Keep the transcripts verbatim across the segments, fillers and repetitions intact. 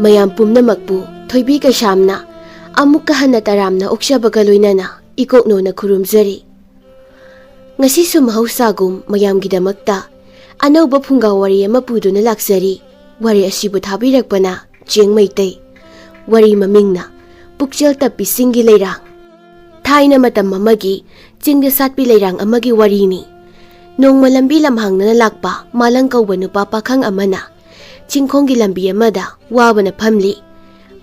ꯃꯌꯥꯝ ꯄꯨꯝꯅꯃꯛꯄꯨ ꯊꯣꯏꯕꯤ ꯀꯩꯁꯥꯝꯅ ꯑꯃꯨꯛꯀ ꯍꯟꯅ ꯇꯔꯥꯝꯅ ꯑꯣꯛꯆꯕꯒ ꯂꯣꯏꯅꯅ ꯏꯀꯣꯛꯅꯣꯅ ꯈꯨꯔꯨꯝꯖꯔꯤ꯫ ꯉꯁꯤꯁꯨ ꯃꯍꯧꯁꯥꯒꯨꯝ ꯃꯌꯥꯝꯒꯤꯗꯃꯛꯇ ꯑꯅꯧꯕ ꯐꯨꯡꯒꯥ ꯋꯥꯔꯤ ꯑꯃ ꯄꯨꯗꯨꯅ ꯂꯥꯛꯆꯔꯤ꯫ ꯋꯥꯔꯤ ꯑꯁꯤꯕꯨ ꯊꯥꯕꯤꯔꯛꯄꯅ ꯆꯦꯡ ꯃꯩꯇꯩ꯫ ꯋꯥꯔꯤ ꯃꯃꯤꯡꯅ ꯄꯨꯛꯆꯦꯜ ꯇꯞꯄꯤꯁꯤꯡꯒꯤ ꯂꯩꯔꯥꯡ꯫ ꯊꯥꯏꯅ ꯃꯇꯝ ꯑꯃꯒꯤ ꯆꯤꯡꯗ ꯁꯥꯠꯄꯤ ꯂꯩꯔꯥꯡ ꯑꯃꯒꯤ ꯋꯥꯔꯤꯅꯤ꯫ ꯅꯣꯡꯃ ꯂꯝꯕꯤ ꯂꯝꯍꯥꯡꯗꯅ ꯂꯥꯛꯄ ꯃꯥꯂꯪ ꯀꯧꯕ ꯅꯨꯄꯥ ꯄꯥꯈꯪ ꯑꯃꯅ ꯆꯤꯡꯈꯣꯡꯒꯤ ꯂꯝꯕꯤ ꯑꯃꯗ ꯋꯥꯕꯅ ꯐꯝꯂꯤ꯫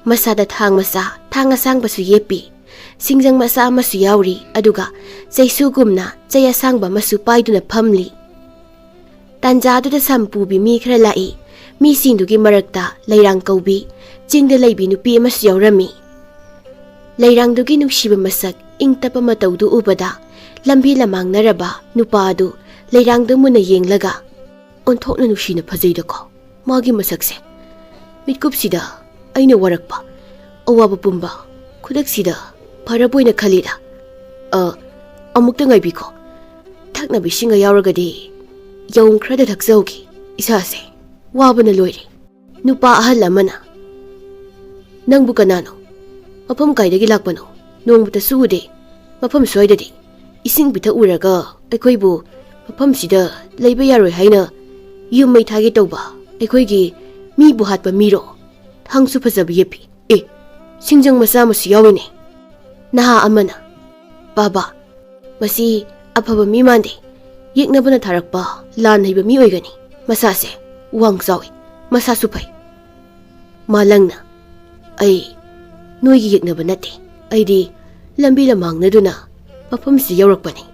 ꯃꯁꯥꯗ ꯊꯥꯡ ꯃꯆꯥ, ꯊꯥꯡ ꯑꯁꯥꯡꯕꯁꯨ ꯌꯦꯞꯄꯤ꯫ ꯁꯤꯡꯖꯪ ꯃꯆꯥ ꯑꯃꯁꯨ ꯌꯥꯎꯔꯤ, ꯑꯗꯨꯒ ꯆꯩꯁꯨꯒꯨꯝꯅ ꯆꯩ ꯑꯁꯥꯡꯕ ꯑꯃꯁꯨ ꯄꯥꯏꯗꯨꯅ ꯐꯝꯂꯤ꯫ ꯇꯥꯟꯖꯥꯗꯨꯗ ꯁꯝ ꯄꯨꯕꯤ ꯃꯤ ꯈꯔ ꯂꯥꯛꯏ꯫ ꯃꯤꯁꯤꯡꯗꯨꯒꯤ ꯃꯔꯛꯇ ꯂꯩꯔꯥꯡ ꯀꯧꯕꯤ ꯆꯤꯡꯗ ꯂꯩꯕꯤ ꯅꯨꯄꯤ ꯑꯃꯁꯨ ꯌꯥꯎꯔꯝꯃꯤ꯫ ꯂꯩꯔꯥꯡꯗꯨꯒꯤ ꯅꯨꯡꯁꯤꯕ ꯃꯁꯛ, ꯏꯪ ꯇꯞꯄ ꯃꯇꯧꯗꯨ ꯎꯕꯗ ꯂꯝꯕꯤ ꯂꯃꯥꯡꯅꯔꯕ ꯅꯨꯄꯥ ꯑꯗꯨ ꯂꯩꯔꯥꯡꯗ ꯃꯨꯟꯅ ꯌꯦꯡꯂꯒ, "ꯑꯣꯟꯊꯣꯛꯅ ꯅꯨꯡꯁꯤꯅ ꯐꯖꯩꯗꯀꯣ ꯃꯥꯒꯤ ꯃꯁꯛꯁꯦ꯫ ꯃꯤꯠꯀꯨꯞꯁꯤꯗ ꯑꯩꯅ ꯋꯥꯔꯛꯄ ꯑꯋꯥꯕ ꯄꯨꯝꯕ ꯈꯨꯗꯛꯁꯤꯗ ꯐꯔꯕꯣꯏꯅ ꯈꯜꯂꯤꯗ꯫ ꯑ, ꯑꯃꯨꯛꯇ ꯉꯥꯏꯕꯤꯈꯣ꯫ ꯊꯛꯅꯕ ꯏꯁꯤꯡꯒ ꯌꯥꯎꯔꯒꯗꯤ ꯌꯥꯎꯝ ꯈꯔꯗ ꯊꯛꯆꯍꯧꯒꯦ꯫ ꯏꯁꯥꯁꯦ ꯋꯥꯕꯅ ꯂꯣꯏꯔꯦ꯫" ꯅꯨꯄꯥ ꯑꯍꯜ ꯑꯃꯅ, "ꯅꯪꯕꯨ ꯀꯅꯥꯅꯣ? ꯃꯐꯝ ꯀꯥꯏꯗꯒꯤ ꯂꯥꯛꯄꯅꯣ? ꯅꯣꯡꯃꯇꯁꯨ ꯎꯗꯦ꯫ ꯃꯐꯝ ꯁ꯭ꯋꯥꯏꯗꯗꯤ ꯏꯁꯤꯡ ꯄꯤꯊꯛꯎꯔꯒ ꯑꯩꯈꯣꯏꯕꯨ ꯃꯐꯝꯁꯤꯗ ꯂꯩꯕ ꯌꯥꯔꯣꯏ ꯍꯥꯏꯅ ꯌꯨꯝ ꯃꯩ ꯊꯥꯒꯦ ꯇꯧꯕ ꯑꯩꯈꯣꯏꯒꯤ ꯃꯤꯕꯨ ꯍꯥꯠꯄ ꯃꯤꯔꯣ? ꯊꯥꯡꯁꯨ ꯐꯖꯕ ꯌꯦꯞꯄꯤ꯫ ꯑꯦ, ꯁꯤꯡꯖꯪ ꯃꯆꯥ ꯑꯃꯁꯨ ꯌꯥꯎꯏꯅꯦ꯫" ꯅꯍꯥ ꯑꯃꯅ, "ꯕꯥꯕꯥ, ꯃꯁꯤ ꯑꯐꯕ ꯃꯤ ꯃꯥꯟꯗꯦ꯫ ꯌꯦꯛꯅꯕꯅ ꯊꯥꯔꯛꯄ ꯂꯥꯟ ꯍꯩꯕ ꯃꯤ ꯑꯣꯏꯒꯅꯤ꯫ ꯃꯁꯥꯁꯦ ꯋꯥꯡ ꯆꯥꯎꯏ, ꯃꯁꯥꯁꯨ ꯐꯩ꯫" ꯃꯥꯂꯪꯅ, "ꯑꯩ ꯅꯣꯏꯒꯤ ꯌꯦꯛꯅꯕ ꯅꯠꯇꯦ꯫ ꯑꯩꯗꯤ ꯂꯝꯕꯤ ꯂꯝꯍꯥꯡꯅꯗꯨꯅ ꯃꯐꯝꯁꯤꯗ ꯌꯧꯔꯛꯄꯅꯤ꯫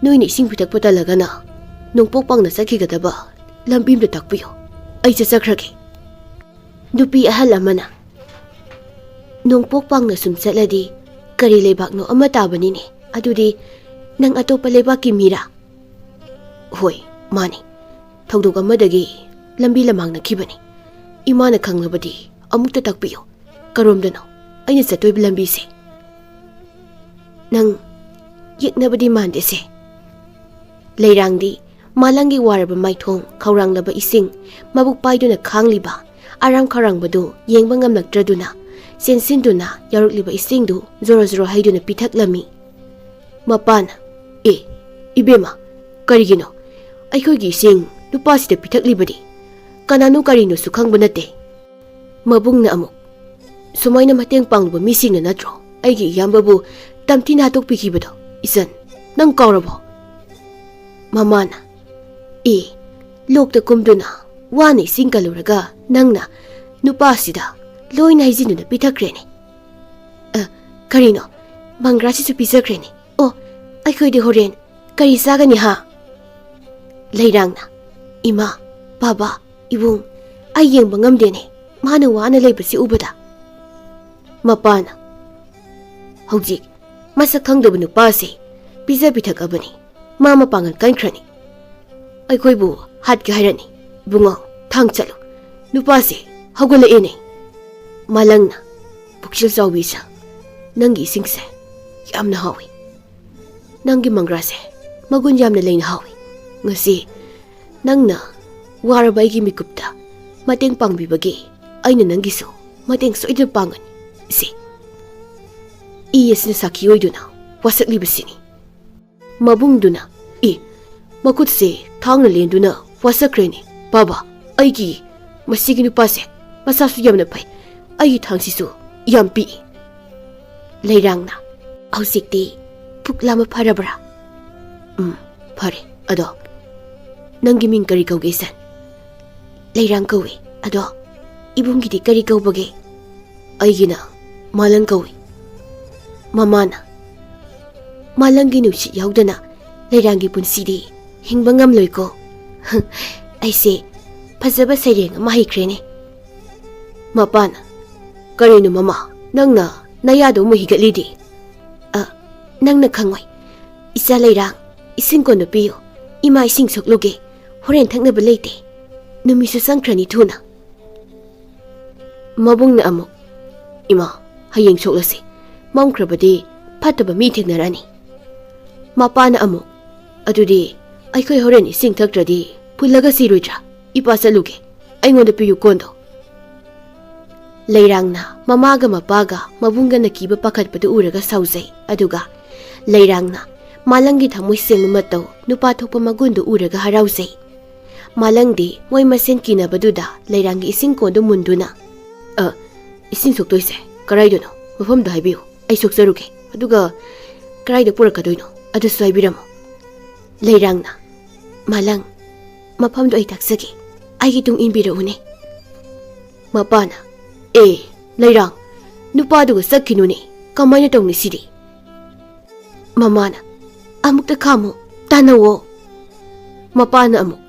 ꯅꯣꯏꯅ ꯏꯁꯤꯡ ꯄꯤꯊꯛꯄ ꯇꯜꯂꯒꯅ ꯅꯣꯡꯄꯣꯛ ꯄꯥꯡꯅ ꯆꯠꯈꯤꯒꯗꯕ ꯂꯝꯕꯤ ꯑꯃꯗ ꯇꯥꯛꯄꯤꯌꯨ꯫ ꯑꯩ ꯆꯠꯆꯈ꯭ꯔꯒꯦ꯫" ꯅꯨꯄꯤ ꯑꯍꯜ ꯑꯃꯅ, "ꯅꯣꯡꯄꯣꯛ ꯄꯥꯡꯅ ꯁꯨꯝ ꯆꯠꯂꯗꯤ ꯀꯔꯤ ꯂꯩꯕꯥꯛꯅꯣ ꯑꯃ ꯇꯥꯕꯅꯤꯅꯦ꯫ ꯑꯗꯨꯗꯤ ꯅꯪ ꯑꯇꯣꯞꯄ ꯂꯩꯕꯥꯛꯀꯤ ꯃꯤꯔꯥ?" "ꯍꯣꯏ, ꯃꯥꯅꯤ꯫ ꯊꯧꯗꯣꯛ ꯑꯃꯗꯒꯤ ꯂꯝꯕꯤ ꯂꯃꯥꯡꯅꯈꯤꯕꯅꯤ꯫ ꯏꯃꯥꯅ ꯈꯪꯂꯕꯗꯤ ꯑꯃꯨꯛꯇ ꯇꯥꯛꯄꯤꯌꯨ꯫ ꯀꯔꯣꯝꯗꯅꯣ ꯑꯩꯅ ꯆꯠꯇꯣꯏꯕ ꯂꯝꯕꯤꯁꯦ?" "ꯅꯪ ꯌꯦꯛꯅꯕꯗꯤ ꯃꯥꯟꯗꯦꯁꯦ꯫" ꯂꯩꯔꯥꯡꯗꯤ ꯃꯥꯂꯪꯒꯤ ꯋꯥꯔꯕ ꯃꯥꯏꯊꯣꯡ, ꯈꯧꯔꯥꯡꯂꯕ ꯏꯁꯤꯡ, ꯃꯕꯨꯛ ꯄꯥꯏꯗꯨꯅ ꯈꯥꯡꯂꯤꯕ ꯑꯔꯥꯝ ꯈꯧꯔꯥꯡꯕꯗꯨ ꯌꯦꯡꯕ ꯉꯝꯂꯛꯇ꯭ꯔꯗꯨꯅ ꯆꯦꯟꯁꯤꯟꯗꯨꯅ ꯌꯥꯎꯔꯛꯂꯤꯕ ꯏꯁꯤꯡꯗꯨ ꯖꯣꯔꯣ ꯖꯣꯔꯣ ꯍꯩꯗꯨꯅ ꯄꯤꯊꯛꯂꯝꯃꯤ꯫ ꯃꯄꯥꯅ, "ꯑꯦ, ꯏꯕꯦꯝꯃ, ꯀꯔꯤꯒꯤꯅꯣ? ꯑꯩꯈꯣꯏꯒꯤ ꯏꯁꯤꯡ ꯅꯨꯄꯥꯁꯤꯗ ꯄꯤꯊꯛꯂꯤꯕꯗꯤ? ꯀꯅꯥꯅꯣ ꯀꯔꯤꯅꯣꯁꯨ ꯈꯪꯕ ꯅꯠꯇꯦ꯫" ꯃꯕꯨꯡꯅ ꯑꯃꯨꯛ, "ꯁꯨꯃꯥꯏꯅ ꯃꯇꯦꯡ ꯄꯥꯡꯂꯨꯕ ꯃꯤꯁꯤꯡꯅ ꯅꯠꯇ꯭ꯔꯣ ꯑꯩꯒꯤ ꯏꯌꯥꯝꯕꯕꯨ ꯇꯝꯊꯤꯅ ꯍꯥꯠꯇꯣꯛꯄꯤꯈꯤꯕꯗꯣ? ꯏꯆꯟ, ꯅꯪ ꯀꯥꯎꯔꯕꯣ?" ꯃꯃꯥꯅ, "ꯑꯦ, ꯂꯣꯛꯇ ꯀꯨꯝꯗꯨꯅ ꯋꯥꯅ ꯏꯁꯤꯡ ꯀꯜꯂꯨꯔꯒ ꯅꯪꯅ ꯅꯨꯄꯥꯁꯤꯗ ꯂꯣꯏꯅ ꯍꯩꯖꯤꯟꯗꯨꯅ ꯄꯤꯊꯛꯈ꯭ꯔꯦꯅꯦ꯫ ꯑ, ꯀꯔꯤꯅꯣ? ꯃꯪꯒ꯭ꯔꯥꯁꯤꯁꯨ ꯄꯤꯖꯈ꯭ꯔꯦꯅꯦ꯫ ꯑꯣ, ꯑꯩꯈꯣꯏꯗꯤ ꯍꯣꯔꯦꯟ ꯀꯔꯤ ꯆꯥꯒꯅꯤ ꯍꯥ?" ꯂꯩꯔꯥꯡꯅ, "ꯏꯃꯥ, ꯕꯥꯕꯥ, ꯏꯕꯨꯡ, ꯑꯩ ꯌꯦꯡꯕ ꯉꯝꯗꯦꯅꯦ, ꯃꯥꯅ ꯋꯥꯅ ꯂꯩꯕꯁꯤ ꯎꯕꯗ꯫" ꯃꯄꯥꯅ, "ꯍꯧꯖꯤꯛ ꯃꯁꯛ ꯈꯪꯗꯕ ꯅꯨꯄꯥꯁꯦ ꯄꯤꯖ ꯄꯤꯊꯛꯑꯕꯅꯤ, ꯃꯥ ꯃꯄꯥꯡꯒꯜ ꯀꯟꯈ꯭ꯔꯅꯤ꯫ ꯑꯩꯈꯣꯏꯕꯨ ꯍꯥꯠꯀꯦ ꯍꯥꯏꯔꯅꯤ꯫ ꯏꯕꯨꯡꯉꯣ, ꯊꯥꯡ ꯆꯠꯂꯨ, ꯅꯨꯄꯥꯁꯦ ꯍꯧꯒꯠꯂꯛꯑꯦꯅꯦ꯫" ꯃꯥꯂꯪꯅ, "ꯄꯨꯛꯆꯦꯜ ꯆꯥꯎꯕꯤ ꯏꯆꯥ, ꯅꯪꯒꯤ ꯏꯁꯤꯡꯁꯦ ꯌꯥꯝꯅ ꯍꯥꯎꯏ꯫ ꯅꯪꯒꯤ ꯃꯪꯒ꯭ꯔꯥꯁꯦ ꯃꯒꯨꯟ ꯌꯥꯝꯅ ꯂꯩꯅ ꯍꯥꯎꯏ꯫ ꯉꯁꯤ ꯅꯪꯅ ꯋꯥꯔꯕ ꯑꯩꯒꯤ ꯃꯤꯀꯨꯞꯇ ꯃꯇꯦꯡ ꯄꯥꯡꯕꯤꯕꯒꯤ ꯑꯩꯅ ꯅꯪꯒꯤꯁꯨ ꯃꯇꯦꯡ ꯁꯣꯏꯗꯅ ꯄꯥꯡꯒꯅꯤ꯫ ꯁꯤ ꯏ ꯑꯁꯤꯅ ꯁꯥꯈꯤ ꯑꯣꯏꯗꯨꯅ ꯋꯥꯁꯛꯂꯤꯕꯁꯤꯅꯤ꯫" ꯃꯕꯨꯡꯗꯨꯅ, "ꯑꯦ, ꯃꯈꯨꯠꯁꯦ ꯊꯥꯡꯅ ꯂꯦꯟꯗꯨꯅ ꯋꯥꯁꯛꯈ꯭ꯔꯦꯅꯦ꯫ ꯕꯥꯕꯥ, ꯑꯩꯒꯤ, ꯃꯁꯤꯒꯤ ꯅꯨꯄꯥꯁꯦ ꯃꯁꯥꯁꯨ ꯌꯥꯝꯅ ꯐꯩ꯫ ꯑꯩꯒꯤ ꯊꯥꯡꯁꯤꯁꯨ ꯌꯥꯝ ꯄꯤꯛꯏ꯫" ꯂꯩꯔꯥꯡꯅ, "ꯍꯧꯖꯤꯛꯇꯤ ꯄꯨꯛ ꯂꯥꯝꯕ ꯐꯔꯕ꯭ꯔꯥ?" "ꯎꯝ, ꯐꯔꯦ꯫ ꯑꯗꯣ ꯅꯪꯒꯤ ꯃꯤꯡ ꯀꯔꯤ ꯀꯧꯒꯦ, ꯏꯆꯟ?" "ꯂꯩꯔꯥꯡ ꯀꯧꯏ꯫ ꯑꯗꯣ ꯏꯕꯨꯡꯒꯤꯗꯤ ꯀꯔꯤ ꯀꯧꯕꯒꯦ?" "ꯑꯩꯒꯤꯅ ꯃꯥꯂꯪ ꯀꯧꯏ꯫" ꯃꯃꯥꯅ, "ꯃꯥꯂꯪꯒꯤ ꯅꯨꯡꯁꯤꯠ ꯌꯥꯎꯗꯅ ꯂꯩꯔꯥꯡꯒꯤ ꯄꯨꯟꯁꯤꯗꯤ ꯍꯤꯡꯕ ꯉꯝꯂꯣꯏꯀꯣ꯫ ꯑꯩꯁꯦ ꯐꯖꯕ ꯁꯩꯔꯦꯡ ꯑꯃ ꯍꯩꯈ꯭ꯔꯦꯅꯦ꯫" ꯃꯄꯥꯅ, "ꯀꯔꯤꯅꯣ ꯃꯃꯥ, ꯅꯪꯅ ꯅꯌꯥꯗꯣ ꯑꯃꯨꯛ ꯍꯤꯒꯠꯂꯤꯗꯤ?" "ꯑ, ꯅꯪꯅ ꯈꯪꯉꯣꯏ꯫ ꯏꯆꯥ ꯂꯩꯔꯥꯡ, ꯏꯁꯤꯡ ꯀꯣꯟꯗꯨ ꯄꯤꯌꯨ꯫ ꯏꯃꯥ ꯏꯁꯤꯡ ꯁꯣꯛꯂꯨꯒꯦ꯫ ꯍꯣꯔꯦꯟ ꯊꯛꯅꯕ ꯂꯩꯇꯦ꯫ ꯅꯨꯃꯤꯠꯁꯨ ꯆꯪꯈ꯭ꯔꯅꯤ ꯊꯨꯅ꯫" ꯃꯕꯨꯡꯅ ꯑꯃꯨꯛ, "ꯏꯃꯥ, ꯍꯌꯦꯡ ꯁꯣꯛꯂꯁꯤ꯫ ꯃꯝꯈ꯭ꯔꯕꯗꯤ ꯐꯠꯇꯕ ꯃꯤ ꯊꯦꯡꯅꯔꯅꯤ꯫" ꯃꯄꯥꯅ ꯑꯃꯨꯛ, "ꯑꯗꯨꯗꯤ ꯑꯩꯈꯣꯏ ꯍꯣꯔꯦꯟ ꯏꯁꯤꯡ ꯊꯛꯇ꯭ꯔꯗꯤ ꯐꯨꯜꯂꯒ ꯁꯤꯔꯣꯏꯗ꯭ꯔꯥ? ꯏꯄꯥ ꯆꯠꯂꯨꯒꯦ꯫ ꯑꯩꯉꯣꯟꯗ ꯄꯤꯌꯨ ꯀꯣꯟꯗꯣ꯫" ꯂꯩꯔꯥꯡꯅ ꯃꯃꯥꯒ ꯃꯄꯥꯒ ꯃꯕꯨꯡꯒꯅ ꯀꯤꯕ ꯄꯥꯈꯠꯄꯗꯨ ꯎꯔꯒ ꯁꯥꯎꯖꯩ꯫ ꯑꯗꯨꯒ ꯂꯩꯔꯥꯡꯅ ꯃꯥꯂꯪꯒꯤ ꯊꯃꯣꯏ ꯁꯦꯡꯕ ꯃꯇꯧ, ꯅꯨꯄꯥ ꯊꯣꯛꯄ ꯃꯒꯨꯟꯗꯨ ꯎꯔꯒ ꯍꯔꯥꯎꯖꯩ꯫ ꯃꯥꯂꯪꯗꯤ ꯃꯣꯏ ꯃꯁꯦꯟ ꯀꯤꯅꯕꯗꯨꯗ ꯂꯩꯔꯥꯡꯒꯤ ꯏꯁꯤꯡ ꯀꯣꯟꯗꯨ ꯃꯨꯟꯗꯨꯅ, "ꯑ, ꯏꯁꯤꯡ ꯁꯣꯛꯇꯣꯏꯁꯦ ꯀꯔꯥꯏꯗꯅꯣ? ꯃꯐꯝꯗꯣ ꯍꯥꯏꯕꯤꯌꯨ, ꯑꯩ ꯁꯣꯛꯆꯔꯨꯒꯦ꯫ ꯑꯗꯨꯒ ꯀꯔꯥꯏꯗ ꯄꯨꯔꯛꯀꯗꯣꯏꯅꯣ? ꯑꯗꯨꯁꯨ ꯍꯥꯏꯕꯤꯔꯝꯃꯣ꯫" ꯂꯩꯔꯥꯡꯅ, "ꯃꯥꯂꯪ, ꯃꯐꯝꯗꯣ ꯑꯩ ꯇꯥꯛꯆꯒꯦ꯫ ꯑꯩꯒꯤ ꯇꯨꯡ ꯏꯟꯕꯤꯔꯛꯎꯅꯦ꯫" ꯃꯄꯥꯅ, "ꯑꯦ, ꯂꯩꯔꯥꯡ, ꯅꯨꯄꯥꯗꯨꯒ ꯆꯠꯈꯤꯅꯨꯅꯦ꯫ ꯀꯃꯥꯏꯅ ꯇꯧꯅꯤ ꯁꯤꯗꯤ?" ꯃꯃꯥꯅ, "ꯑꯃꯨꯛꯇ ꯈꯥꯝꯃꯨ, ꯇꯥꯟꯅꯧꯋꯣ꯫" ꯃꯄꯥꯅ ꯑꯃꯨꯛ,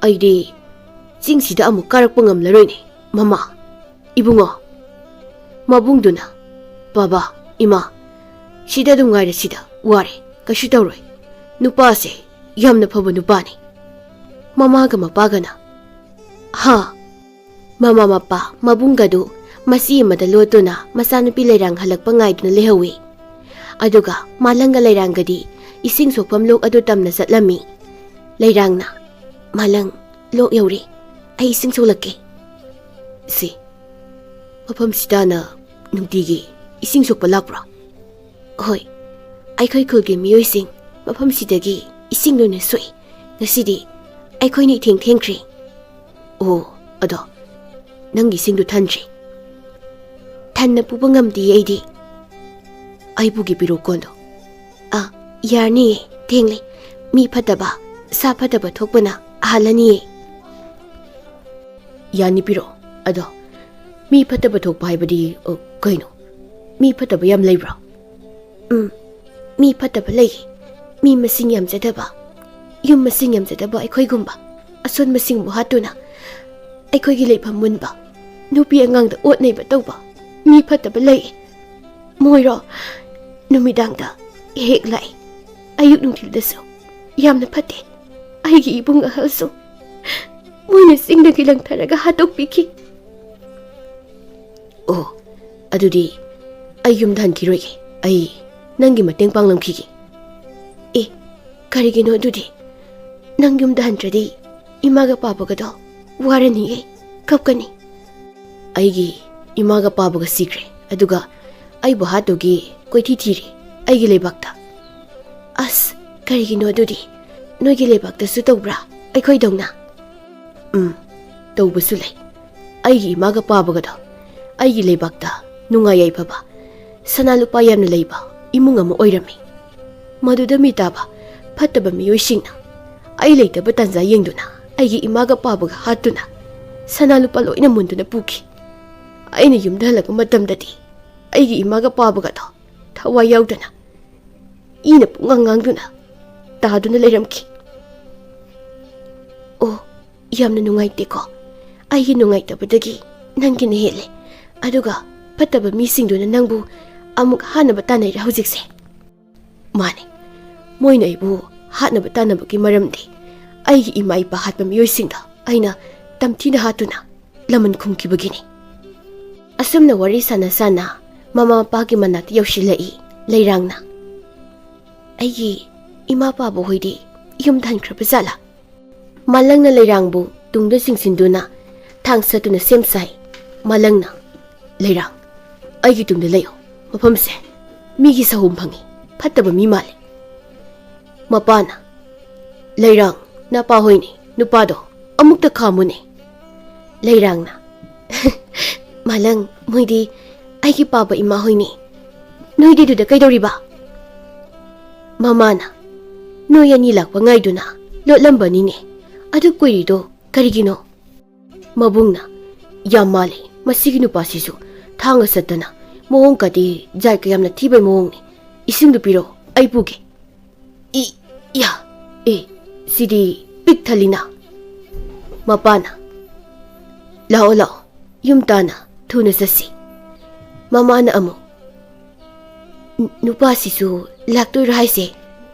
"ꯑꯩꯗꯤ ꯆꯤꯡꯁꯤꯗ ꯑꯃꯨꯛ ꯀꯥꯔꯛꯄ ꯉꯝꯂꯔꯣꯏꯅꯦ, ꯃꯃꯥ, ꯏꯕꯨꯡꯉꯣ꯫" ꯃꯕꯨꯡꯗꯨꯅ, "ꯕꯥꯕꯥ, ꯏꯃꯥ, ꯁꯤꯗ ꯑꯗꯨꯝ ꯉꯥꯏꯔꯁꯤꯗ, ꯋꯥꯔꯦ, ꯀꯩꯁꯨ ꯇꯧꯔꯣꯏ꯫ ꯅꯨꯄꯥꯁꯦ ꯌꯥꯝꯅ ꯐꯕ ꯅꯨꯄꯥꯅꯤ꯫" ꯃꯃꯥꯒ ꯃꯄꯥꯒꯅ, "ꯍꯥ?" ꯃꯃꯥ ꯃꯄꯥ ꯃꯕꯨꯡꯒꯗꯨ ꯃꯆꯤ ꯑꯃꯗ ꯂꯣꯠꯇꯨꯅ ꯃꯆꯥꯅꯨꯄꯤ ꯂꯩꯔꯥꯡ ꯍꯜꯂꯛꯄ ꯉꯥꯏꯗꯨꯅ ꯂꯩꯍꯧꯏ꯫ ꯑꯗꯨꯒ ꯃꯥꯂꯪꯒ ꯂꯩꯔꯥꯡꯒꯗꯤ ꯏꯁꯤꯡ ꯁꯣꯛꯐꯝ ꯂꯣꯛ ꯑꯗꯨ ꯇꯝꯅ ꯆꯠꯂꯝꯃꯤ꯫ ꯂꯩꯔꯥꯡꯅ, "ꯃꯥꯂꯪ, ꯂꯣꯛ ꯌꯧꯔꯦ꯫ ꯑꯩ ꯏꯁꯤꯡ ꯁꯣꯛꯂꯛꯀꯦ꯫" "ꯁꯤ, ꯃꯐꯝꯁꯤꯗꯅ ꯅꯨꯡꯇꯤꯒꯤ ꯏꯁꯤꯡ ꯁꯣꯛꯄ ꯂꯥꯛꯄ꯭ꯔꯣ?" "ꯍꯣꯏ, ꯑꯩꯈꯣꯏ ꯈꯨꯜꯒꯤ ꯃꯤꯑꯣꯏꯁꯤꯡ ꯃꯐꯝꯁꯤꯗꯒꯤ ꯏꯁꯤꯡ ꯂꯣꯏꯅ ꯁꯣꯛꯏ꯫ ꯉꯁꯤꯗꯤ ꯑꯩꯈꯣꯏꯅ ꯏꯊꯦꯡ ꯊꯦꯡꯈ꯭ꯔꯦ꯫" "ꯑꯣ, ꯑꯗꯣ ꯅꯪꯒꯤ ꯏꯁꯤꯡꯗꯨ ꯊꯟꯗ꯭ꯔꯤ?" "ꯊꯟꯅ ꯄꯨꯕ ꯉꯝꯗꯦ ꯑꯩꯗꯤ꯫" "ꯑꯩ ꯄꯨꯒꯦ, ꯄꯤꯔꯣ ꯀꯣꯟꯗꯣ꯫" "ꯑꯥ, ꯌꯥꯔꯅꯤꯌꯦ, ꯊꯦꯡꯂꯦ꯫ ꯃꯤ ꯐꯠꯇꯕ, ꯁꯥ ꯐꯠꯇꯕ ꯊꯣꯛꯄꯅ ꯍꯥꯜꯂꯅꯤꯌꯦ꯫" "ꯌꯥꯅꯤ, ꯄꯤꯔꯣ꯫ ꯑꯗꯣ ꯃꯤ ꯐꯠꯇꯕ ꯊꯣꯛꯄ ꯍꯥꯏꯕꯗꯤ, ꯑ, ꯀꯩꯅꯣ? ꯃꯤ ꯐꯠꯇꯕ ꯌꯥꯝ ꯂꯩꯕ꯭ꯔꯣ?" "ꯎꯝ, ꯃꯤ ꯐꯠꯇꯕ ꯂꯩ꯫ ꯃꯤ ꯃꯁꯤꯡ ꯌꯥꯝꯖꯗꯕ, ꯌꯨꯝ ꯃꯁꯤꯡ ꯌꯥꯝꯖꯗꯕ ꯑꯩꯈꯣꯏꯒꯨꯝꯕ ꯑꯁꯣꯟꯕꯁꯤꯡꯕꯨ ꯍꯥꯠꯇꯨꯅ ꯑꯩꯈꯣꯏꯒꯤ ꯂꯩꯐꯝ ꯃꯨꯟꯕ, ꯅꯨꯄꯤ ꯑꯉꯥꯡꯗ ꯑꯣꯠ ꯅꯩꯕ ꯇꯧꯕ ꯃꯤ ꯐꯠꯇꯕ ꯂꯩ꯫ ꯃꯣꯏꯔꯣ ꯅꯨꯃꯤꯗꯥꯡꯗ ꯍꯦꯛ ꯂꯥꯛꯏ, ꯑꯌꯨꯛ ꯅꯨꯡꯊꯤꯜꯗꯁꯨ꯫ ꯌꯥꯝꯅ ꯐꯠꯇꯦ꯫ ꯑꯩꯒꯤ ꯏꯕꯨꯡ ꯑꯍꯜꯁꯨ ꯃꯣꯏꯅ ꯆꯤꯡꯗꯒꯤ ꯂꯪꯊꯔꯒ ꯍꯥꯠꯇꯣꯛꯄꯤꯈꯤ꯫" "ꯑꯣ, ꯑꯗꯨꯗꯤ ꯑꯩ ꯌꯨꯝꯗ ꯍꯟꯈꯤꯔꯣꯏꯒꯦ꯫ ꯑꯩ ꯅꯪꯒꯤ ꯃꯇꯦꯡ ꯄꯥꯡꯂꯝꯈꯤꯒꯦ꯫" "ꯑꯦ, ꯀꯔꯤꯒꯤꯅꯣ ꯑꯗꯨꯗꯤ? ꯅꯪ ꯌꯨꯝꯗ ꯍꯟꯗ꯭ꯔꯗꯤ ꯏꯃꯥꯒ ꯄꯥꯕꯒꯗꯣ ꯋꯥꯔꯅꯤꯌꯦ, ꯀꯞꯀꯅꯤ꯫" "ꯑꯩꯒꯤ ꯏꯃꯥꯒ ꯄꯥꯕꯒ ꯁꯤꯈ꯭ꯔꯦ, ꯑꯗꯨꯒ ꯑꯩꯕꯨ ꯍꯥꯠꯇꯨꯒꯤ ꯀꯣꯏꯊꯤ ꯊꯤꯔꯤ ꯑꯩꯒꯤ ꯂꯩꯕꯥꯛꯇ꯫ ꯑꯁ, ꯀꯔꯤꯒꯤꯅꯣ ꯑꯗꯨꯗꯤ? ꯅꯣꯏꯒꯤ ꯂꯩꯕꯥꯛꯇꯁꯨ ꯇꯧꯕ꯭ꯔꯥ ꯑꯩꯈꯣꯏꯗꯧꯅ? ꯎꯝ, ꯇꯧꯕꯁꯨ ꯂꯩ꯫ ꯑꯩꯒꯤ ꯏꯃꯥꯒ ꯄꯥꯕꯒꯗꯣ ꯑꯩꯒꯤ ꯂꯩꯕꯥꯛꯇ ꯅꯨꯡꯉꯥꯏ ꯌꯥꯏꯐꯕ, ꯁꯅꯥ ꯂꯨꯄꯥ ꯌꯥꯝꯅ ꯂꯩꯕ ꯏꯃꯨꯡ ꯑꯃ ꯑꯣꯏꯔꯝꯃꯤ꯫ ꯃꯗꯨꯗ ꯃꯤ ꯇꯥꯕ ꯐꯠꯇꯕ ꯃꯤꯑꯣꯏꯁꯤꯡꯅ ꯑꯩ ꯂꯩꯇꯕ ꯇꯥꯟꯖꯥ ꯌꯦꯡꯗꯨꯅ ꯑꯩꯒꯤ ꯏꯃꯥꯒ ꯄꯥꯕꯒ ꯍꯥꯠꯇꯨꯅ ꯁꯅꯥ ꯂꯨꯄꯥ ꯂꯣꯏꯅ ꯃꯨꯟꯗꯨꯅ ꯄꯨꯈꯤ꯫ ꯑꯩꯅ ꯌꯨꯝꯗ ꯍꯜꯂꯛꯄ ꯃꯇꯝꯗꯗꯤ ꯑꯩꯒꯤ ꯏꯃꯥꯒ ꯄꯥꯕꯒꯗꯣ ꯊꯋꯥꯏ ꯌꯥꯎꯗꯅ ꯏꯅ ꯄꯨꯡꯉꯥꯡ ꯉꯥꯡꯗꯨꯅ ꯇꯥꯗꯨꯅ ꯂꯩꯔꯝꯈꯤ꯫ ꯑꯣ, ꯌꯥꯝꯅ ꯅꯨꯡꯉꯥꯏꯇꯦꯀꯣ꯫ ꯑꯩꯒꯤ ꯅꯨꯡꯉꯥꯏꯇꯕꯗꯒꯤ ꯅꯪꯒꯤꯅ ꯍꯦꯜꯂꯦ꯫ ꯑꯗꯨꯒ ꯐꯠꯇꯕ ꯃꯤꯁꯤꯡꯗꯨꯅ ꯅꯪꯕꯨ ꯑꯃꯨꯛ ꯍꯥꯠꯅꯕ ꯇꯥꯟꯅꯩꯔꯦ ꯍꯧꯖꯤꯛꯁꯦ꯫ ꯃꯥꯅꯦ, ꯃꯣꯏꯅ ꯑꯩꯕꯨ ꯍꯥꯠꯅꯕ ꯇꯥꯟꯅꯕꯒꯤ ꯃꯔꯝꯗꯤ ꯑꯩꯒꯤ ꯏꯃꯥ ꯏꯄꯥ ꯍꯥꯠꯄ ꯃꯤꯑꯣꯏꯁꯤꯡꯗ ꯑꯩꯅ ꯇꯝꯊꯤꯅ ꯍꯥꯠꯇꯨꯅ ꯂꯃꯟ ꯈꯨꯝꯈꯤꯕꯒꯤꯅꯤ꯫ ꯑꯁꯨꯝꯅ ꯋꯥꯔꯤ ꯁꯥꯟꯅ ꯁꯥꯟꯅ ꯃꯃꯥ ꯃꯄꯥꯒꯤ ꯃꯅꯥꯛꯇ ꯌꯧꯁꯤꯜꯂꯛꯏ ꯂꯩꯔꯥꯡꯅ꯫ ꯑꯩꯒꯤ ꯏꯃꯥ ꯄꯥꯕ ꯍꯣꯏꯗꯤ ꯌꯨꯝꯗ ꯍꯟꯈ꯭ꯔꯕ ꯖꯥꯠꯂꯥ? ꯃꯥꯂꯪꯅ ꯂꯩꯔꯥꯡꯕꯨ ꯇꯨꯡꯗ ꯆꯤꯡꯁꯤꯟꯗꯨꯅ ꯊꯥꯡ ꯁꯠꯇꯨꯅ ꯁꯦꯝ ꯁꯥꯏ꯫ ꯃꯥꯂꯪꯅ, "ꯂꯩꯔꯥꯡ, ꯑꯩꯒꯤ ꯇꯨꯡꯗ ꯂꯩꯌꯨ꯫ ꯃꯐꯝꯁꯦ ꯃꯤꯒꯤ ꯁꯍꯨꯝ ꯐꯪꯉꯤ, ꯐꯠꯇꯕ ꯃꯤ ꯃꯥꯜꯂꯤ꯫" ꯃꯄꯥꯅ, "ꯂꯩꯔꯥꯡ, ꯅꯄꯥ ꯍꯣꯏꯅꯤ, ꯅꯨꯄꯥꯗꯣ ꯑꯃꯨꯛꯇ ꯈꯥꯝꯃꯨꯅꯦ꯫" ꯂꯩꯔꯥꯡꯅ, "ꯃꯥꯂꯪ, ꯃꯣꯏꯗꯤ ꯑꯩꯒꯤ ꯄꯥꯕ ꯏꯃꯥ ꯍꯣꯏꯅꯤ꯫ ꯅꯣꯏꯗꯤ ꯑꯗꯨꯗ ꯀꯩꯗꯧꯔꯤꯕ?" ꯃꯃꯥꯅ, "ꯅꯣꯏ ꯑꯅꯤ ꯂꯥꯛꯄ ꯉꯥꯏꯗꯨꯅ ꯂꯣꯠꯂꯝꯕꯅꯤꯅꯦ꯫ ꯑꯗꯨ ꯀꯨꯏꯔꯤꯗꯣ ꯀꯔꯤꯒꯤꯅꯣ?" ꯃꯕꯨꯡꯅ, "ꯌꯥꯝ ꯃꯥꯜꯂꯤ ꯃꯁꯤꯒꯤ ꯅꯨꯄꯥꯁꯤꯁꯨ, ꯊꯥꯡꯒ ꯆꯠꯇꯅ, ꯃꯑꯣꯡ ꯀꯗꯤ ꯖꯥꯠ ꯀ ꯌꯥꯝꯅ ꯊꯤꯕꯩ ꯃꯑꯣꯡꯅꯤ꯫ ꯏꯁꯤꯡꯗꯨ ꯄꯤꯔꯛꯑꯣ, ꯑꯩ ꯄꯨꯒꯦ꯫" ꯏ, ꯏꯌꯥ, ꯑꯦ, ꯁꯤꯗꯤ ꯄꯤꯛ ꯊꯜꯂꯤꯅ꯫ ꯃꯄꯥꯅ, "ꯂꯥꯛꯑꯣ, ꯂꯥꯛꯑꯣ, ꯌꯨꯝ ꯇꯥꯅ ꯊꯨꯅ ꯆꯠꯁꯤ꯫" ꯃꯃꯥꯅ ꯑꯃꯨꯛ, "ꯅꯨꯄꯥꯁꯤꯁꯨ ꯂꯥꯛꯇꯣꯏꯔꯣ ꯍꯥꯏꯁꯦ?"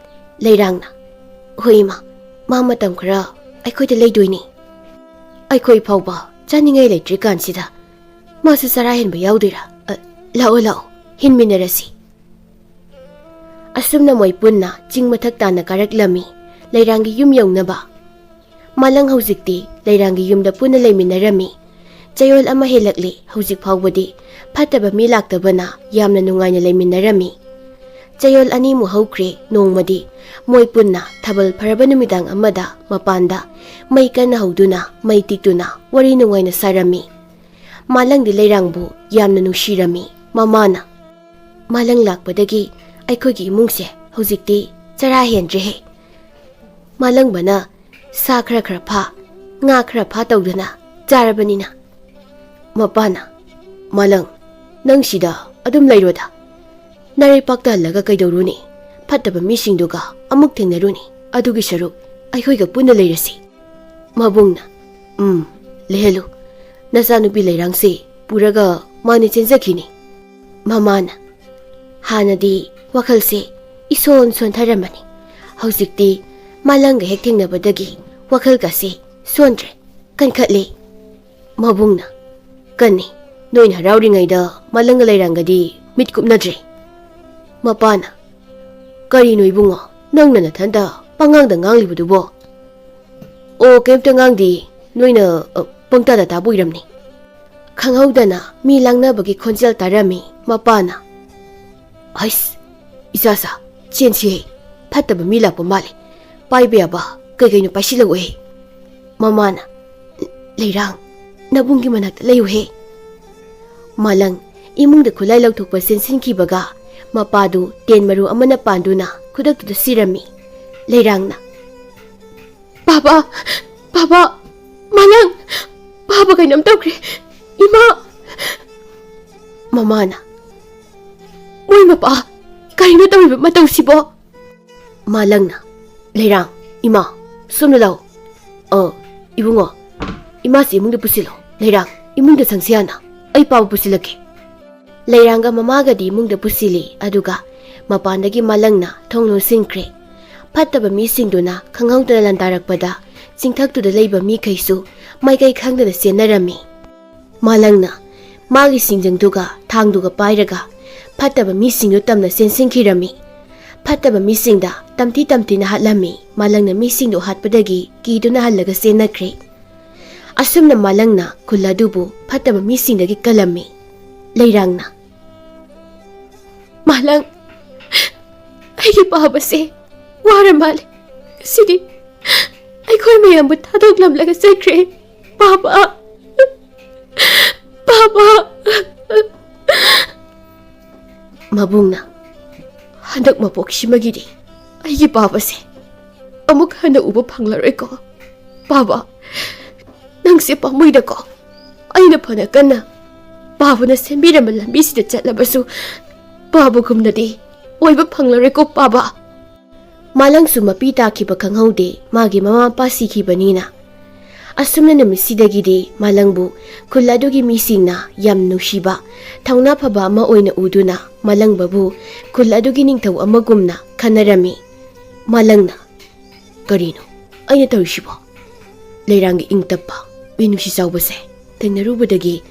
ꯂꯩꯔꯥꯡꯅ, "ꯍꯣꯏ ꯏꯃꯥ, ꯃꯥ ꯃꯇꯝ ꯈꯔ ꯑꯩꯈꯣꯏꯗ ꯂꯩꯗꯣꯏꯅꯤ꯫ ꯑꯩꯈꯣꯏ ꯐꯥꯎꯕ ꯆꯥꯅꯤꯡꯉꯥꯏ ꯂꯩꯇ꯭ꯔꯤꯀꯥꯟꯁꯤꯗ ꯃꯥꯁꯨ ꯆꯔꯥ ꯍꯦꯟꯕ ꯌꯥꯎꯗꯣꯏꯔꯥ? ꯑ, ꯂꯥꯛꯑꯣ, ꯂꯥꯛꯑꯣ, ꯍꯤꯟꯃꯤꯟꯅꯔꯁꯤ꯫" ꯑꯁꯨꯝꯅ ꯃꯣꯏ ꯄꯨꯟꯅ ꯆꯤꯡ ꯃꯊꯛ ꯇꯥꯟꯅ ꯀꯥꯔꯛꯂꯝꯃꯤ, ꯂꯩꯔꯥꯡꯒꯤ ꯌꯨꯝ ꯌꯧꯅꯕ꯫ ꯃꯥꯂꯪ ꯍꯧꯖꯤꯛꯇꯤ ꯂꯩꯔꯥꯡꯒꯤ ꯌꯨꯝꯗ ꯄꯨꯟꯅ ꯂꯩꯃꯤꯟꯅꯔꯝꯃꯤ꯫ ꯆꯌꯣꯜ ꯑꯃ ꯍꯦꯜꯂꯛꯂꯦ꯫ ꯍꯧꯖꯤꯛ ꯐꯥꯎꯕꯗꯤ ꯐꯠꯇꯕ ꯃꯤ ꯂꯥꯛꯇꯕꯅ ꯌꯥꯝꯅ ꯅꯨꯡꯉꯥꯏꯅ ꯂꯩꯃꯤꯟꯅꯔꯝꯃꯤ꯫ ꯆꯌꯣꯜ ꯑꯅꯤꯃꯨꯛ ꯍꯧꯈ꯭ꯔꯦ꯫ ꯅꯣꯡꯃꯗꯤ ꯃꯣꯏ ꯄꯨꯟꯅ ꯊꯥꯕꯜ ꯐꯔꯕ ꯅꯨꯃꯤꯗꯥꯡ ꯑꯃꯗ ꯃꯄꯥꯟꯗ ꯃꯩ ꯀꯟꯅ ꯍꯧꯗꯨꯅ, ꯃꯩ ꯇꯤꯛꯇꯨꯅ ꯋꯥꯔꯤ ꯅꯨꯡꯉꯥꯏꯅ ꯁꯥꯔꯝꯃꯤ꯫ ꯃꯥꯂꯪꯗꯤ ꯂꯩꯔꯥꯡꯕꯨ ꯌꯥꯝꯅ ꯅꯨꯡꯁꯤꯔꯝꯃꯤ꯫ ꯃꯃꯥꯅ, "ꯃꯥꯂꯪ ꯂꯥꯛꯄꯗꯒꯤ ꯑꯩꯈꯣꯏꯒꯤ ꯏꯃꯨꯡꯁꯦ ꯍꯧꯖꯤꯛꯇꯤ ꯆꯔꯥ ꯍꯦꯟꯗ꯭ꯔꯦꯍꯦ꯫ ꯃꯥꯂꯪꯕꯅ ꯁꯥ ꯈꯔ ꯈꯔ ꯐꯥ, ꯉꯥ ꯈꯔ ꯐꯥ ꯇꯧꯗꯅ ꯆꯥꯔꯕꯅꯤꯅ꯫" ꯃꯄꯥꯅ, "ꯃꯥꯂꯪ, ꯅꯪ ꯁꯤꯗ ꯑꯗꯨꯝ ꯂꯩꯔꯣꯗ꯫ ꯅꯔꯩꯄꯥꯛꯇ ꯍꯜꯂꯒ ꯀꯩꯗꯧꯔꯨꯅꯤ? ꯐꯠꯇꯕ ꯃꯤꯁꯤꯡꯗꯨꯒ ꯑꯃꯨꯛ ꯊꯦꯡꯅꯔꯨꯅꯤ꯫ ꯑꯗꯨꯒꯤ ꯁꯔꯨꯛ ꯑꯩꯈꯣꯏꯒ ꯄꯨꯟꯅ ꯂꯩꯔꯁꯤ꯫" ꯃꯕꯨꯡꯅ, "ꯎꯝ, ꯂꯩꯍꯜꯂꯨ꯫ ꯅꯆꯥꯅꯨꯄꯤ ꯂꯩꯔꯥꯡꯁꯦ ꯄꯨꯔꯒ ꯃꯥꯅ ꯆꯦꯟꯖꯈꯤꯅꯤ꯫" ꯃꯃꯥꯅ, "ꯍꯥꯟꯅꯗꯤ ꯋꯥꯈꯜꯁꯦ ꯏꯁꯣꯟ ꯁꯣꯟꯊꯔꯝꯕꯅꯤ꯫ ꯍꯧꯖꯤꯛꯇꯤ ꯃꯥꯂꯪꯒ ꯍꯦꯛ ꯊꯦꯡꯅꯕꯗꯒꯤ ꯋꯥꯈꯜꯒꯁꯦ ꯁꯣꯟꯗ꯭ꯔꯦ, ꯀꯟꯈꯠꯂꯦ꯫" ꯃꯕꯨꯡꯅ, "ꯀꯟꯅꯤ, ꯅꯣꯏꯅ ꯍꯔꯥꯎꯔꯤꯉꯩꯗ ꯃꯥꯂꯪꯒ ꯂꯩꯔꯥꯡꯒꯗꯤ ꯃꯤꯠ ꯀꯨꯞꯅꯗ꯭ꯔꯦ꯫" ꯃꯄꯥꯅ, "ꯀꯔꯤꯅꯣ ꯏꯕꯨꯡꯉꯣ, ꯅꯪꯅ ꯅꯊꯟꯇ ꯄꯉꯥꯡꯗ ꯉꯥꯡꯂꯤꯕꯗꯨꯕꯣ?" "ꯑꯣ, ꯀꯩꯝꯇ ꯉꯥꯡꯗꯦ, ꯅꯣꯏꯅ, ꯑ, ꯄꯪꯇꯥꯗ ꯇꯥꯕ ꯑꯣꯏꯔꯝꯅꯤ꯫" ꯈꯪꯍꯧꯗꯅ ꯃꯤ ꯂꯥꯡꯅꯕꯒꯤ ꯈꯣꯟꯖꯦꯜ ꯇꯥꯔꯝꯃꯤ꯫ ꯃꯄꯥꯅ, "ꯍꯩꯁ, ꯏꯆꯥꯁꯥ, ꯆꯦꯟꯁꯤꯍꯦ, ꯐꯠꯇꯕ ꯃꯤ ꯂꯥꯛꯄ ꯃꯥꯜꯂꯦ, ꯄꯥꯏꯕ ꯌꯥꯕ ꯀꯩ ꯀꯩꯅꯣ ꯄꯥꯏꯁꯤꯜꯂꯛꯎꯍꯦ꯫" ꯃꯃꯥꯅ, "ꯂꯩꯔꯥꯡ, ꯅꯕꯨꯡꯒꯤ ꯃꯅꯥꯛꯇ ꯂꯩꯌꯨꯍꯦ꯫" ꯃꯥꯂꯪ ꯏꯃꯨꯡꯗ ꯈꯨꯠꯂꯥꯏ ꯂꯧꯊꯣꯛꯄ ꯆꯦꯟꯁꯤꯟꯈꯤꯕꯒ ꯃꯄꯥꯗꯨ ꯇꯦꯟ ꯃꯔꯨ ꯑꯃꯅ ꯄꯥꯟꯗꯨꯅ ꯈꯨꯗꯛꯇꯨꯗ ꯁꯤꯔꯝꯃꯤ꯫ ꯂꯩꯔꯥꯡꯅ, "ꯕꯥꯕꯥ, ꯕꯥꯕꯥ, ꯃꯥꯂꯪ, ꯕꯥꯕꯥ ꯀꯩꯅꯣꯝ ꯇꯧꯈ꯭ꯔꯦ, ꯏꯃꯥ꯫" ꯃꯃꯥꯅ, "ꯃꯣꯏ ꯃꯄꯥ, ꯀꯔꯤꯅꯣ ꯇꯧꯔꯤꯕ ꯃꯇꯧꯁꯤꯕꯣ?" ꯃꯥꯂꯪꯅ, "ꯂꯩꯔꯥꯡ, ꯏꯃꯥ, ꯁꯣꯝꯗ ꯂꯥꯛꯑꯣ꯫ ꯑ, ꯏꯕꯨꯡꯉꯣ, ꯏꯃꯥꯁꯤ ꯏꯃꯨꯡꯗ ꯄꯨꯁꯤꯜꯂꯣ꯫ ꯂꯩꯔꯥꯡ, ꯏꯃꯨꯡꯗ ꯆꯪꯁꯤ ꯍꯥꯟꯅ꯫ ꯑꯩ ꯄꯥꯕ ꯄꯨꯁꯤꯜꯂꯛꯀꯦ꯫" ꯂꯩꯔꯥꯡꯒ ꯃꯃꯥꯒꯗꯤ ꯏꯃꯨꯡꯗ ꯄꯨꯁꯤꯜꯂꯤ, ꯑꯗꯨꯒ ꯃꯄꯥꯟꯗꯒꯤ ꯃꯥꯂꯪꯅ ꯊꯣꯡ ꯂꯣꯟꯁꯤꯟꯈ꯭ꯔꯦ꯫ ꯐꯠꯇꯕ ꯃꯤꯁꯤꯡꯗꯨꯅ ꯈꯪꯍꯧꯗꯅ ꯂꯥꯟꯗꯥꯔꯛꯄꯗ ꯆꯤꯡꯊꯛꯇꯨꯗ ꯂꯩꯕ ꯃꯤꯈꯩꯁꯨ ꯃꯥꯏꯀꯩ ꯈꯪꯗꯅ ꯆꯦꯟꯅꯔꯝꯃꯤ꯫ ꯃꯥꯂꯪꯅ ꯃꯥꯒꯤ ꯁꯤꯡꯖꯪꯗꯨꯒ ꯊꯥꯡꯗꯨꯒ ꯄꯥꯏꯔꯒ ꯐꯠꯇꯕ ꯃꯤꯁꯤꯡꯗꯨ ꯇꯝꯅ ꯆꯦꯟꯁꯤꯟꯈꯤꯔꯝꯃꯤ꯫ ꯐꯠꯇꯕ ꯃꯤꯁꯤꯡꯗ ꯇꯝꯊꯤ ꯇꯝꯊꯤꯅ ꯍꯥꯠꯂꯝꯃꯤ꯫ ꯃꯥꯂꯪꯅ ꯃꯤꯁꯤꯡꯗꯨ ꯍꯥꯠꯄꯗꯒꯤ ꯀꯤꯗꯨꯅ ꯍꯜꯂꯒ ꯆꯦꯟꯅꯈ꯭ꯔꯦ꯫ ꯑꯁꯨꯝꯅ ꯃꯥꯂꯪꯅ ꯈꯨꯜ ꯑꯗꯨꯕꯨ ꯐꯠꯇꯕ ꯃꯤꯁꯤꯡꯗꯒꯤ ꯀꯜꯂꯝꯃꯤ꯫ ꯂꯩꯔꯥꯡꯅ, "ꯃꯥꯂꯪ, ꯑꯩꯒꯤ ꯄꯥꯕꯁꯦ ꯋꯥꯔ ꯃꯥꯜꯂꯦ꯫ ꯉꯁꯤꯗꯤ ꯑꯩꯈꯣꯏ ꯃꯌꯥꯝꯕꯨ ꯊꯥꯗꯣꯛꯂꯝꯂꯒ ꯆꯠꯈ꯭ꯔꯦ꯫ ꯄꯥꯕ, ꯄꯥꯕ!" ꯃꯕꯨꯡꯅ, "ꯍꯟꯗꯛ ꯃꯄꯣꯛꯁꯤꯃꯒꯤꯗꯤ ꯑꯩꯒꯤ ꯄꯥꯕꯁꯦ ꯑꯃꯨꯛ ꯍꯟꯅ ꯎꯕ ꯐꯪꯂꯔꯣꯏꯀꯣ꯫ ꯄꯥꯕ, ꯅꯪꯁꯦ ꯄꯥꯝꯃꯨꯏꯗꯀꯣ꯫ ꯑꯩꯅ ꯐꯅ ꯀꯟꯅ ꯄꯥꯕꯅ ꯁꯦꯝꯕꯤꯔꯝꯕ ꯂꯝꯕꯤꯁꯤꯗ ꯆꯠꯂꯕꯁꯨ ꯄꯥꯕꯒꯨꯝꯅꯗꯤ ꯑꯣꯏꯕ ꯐꯪꯂꯔꯣꯏꯀꯣ, ꯄꯥꯕ꯫" ꯃꯥꯂꯪꯁꯨ ꯃꯄꯤ ꯇꯥꯈꯤꯕ ꯈꯪꯍꯧꯗꯦ, ꯃꯥꯒꯤ ꯃꯃꯥ ꯃꯄꯥ ꯁꯤꯈꯤꯕꯅꯤꯅ꯫ ꯑꯁꯨꯝꯅ ꯅꯨꯃꯤꯠꯁꯤꯗꯒꯤꯗꯤ ꯃꯥꯂꯪꯕꯨ ꯈꯨꯜ ꯑꯗꯨꯒꯤ ꯃꯤꯁꯤꯡꯅ ꯌꯥꯝ ꯅꯨꯡꯁꯤꯕ, ꯊꯧꯅꯥ ꯐꯕ ꯑꯃ ꯑꯣꯏꯅ ꯎꯗꯨꯅ ꯃꯥꯂꯪꯕꯕꯨ ꯈꯨꯜ ꯑꯗꯨꯒꯤ ꯅꯤꯡꯊꯧ ꯑꯃꯒꯨꯝꯅ ꯈꯟꯅꯔꯝꯃꯤ꯫ ꯃꯥꯂꯪꯅ, "ꯀꯔꯤꯅꯣ ꯑꯩꯅ ꯇꯧꯔꯤꯁꯤꯕꯣ? ꯂꯩꯔꯥꯡꯒꯤ ꯏꯪ ꯇꯞꯄ, ꯃꯤꯅꯨꯡꯁꯤ ꯆꯥꯎꯕꯁꯦ ꯊꯦꯡꯅꯔꯨꯕꯗꯒꯤ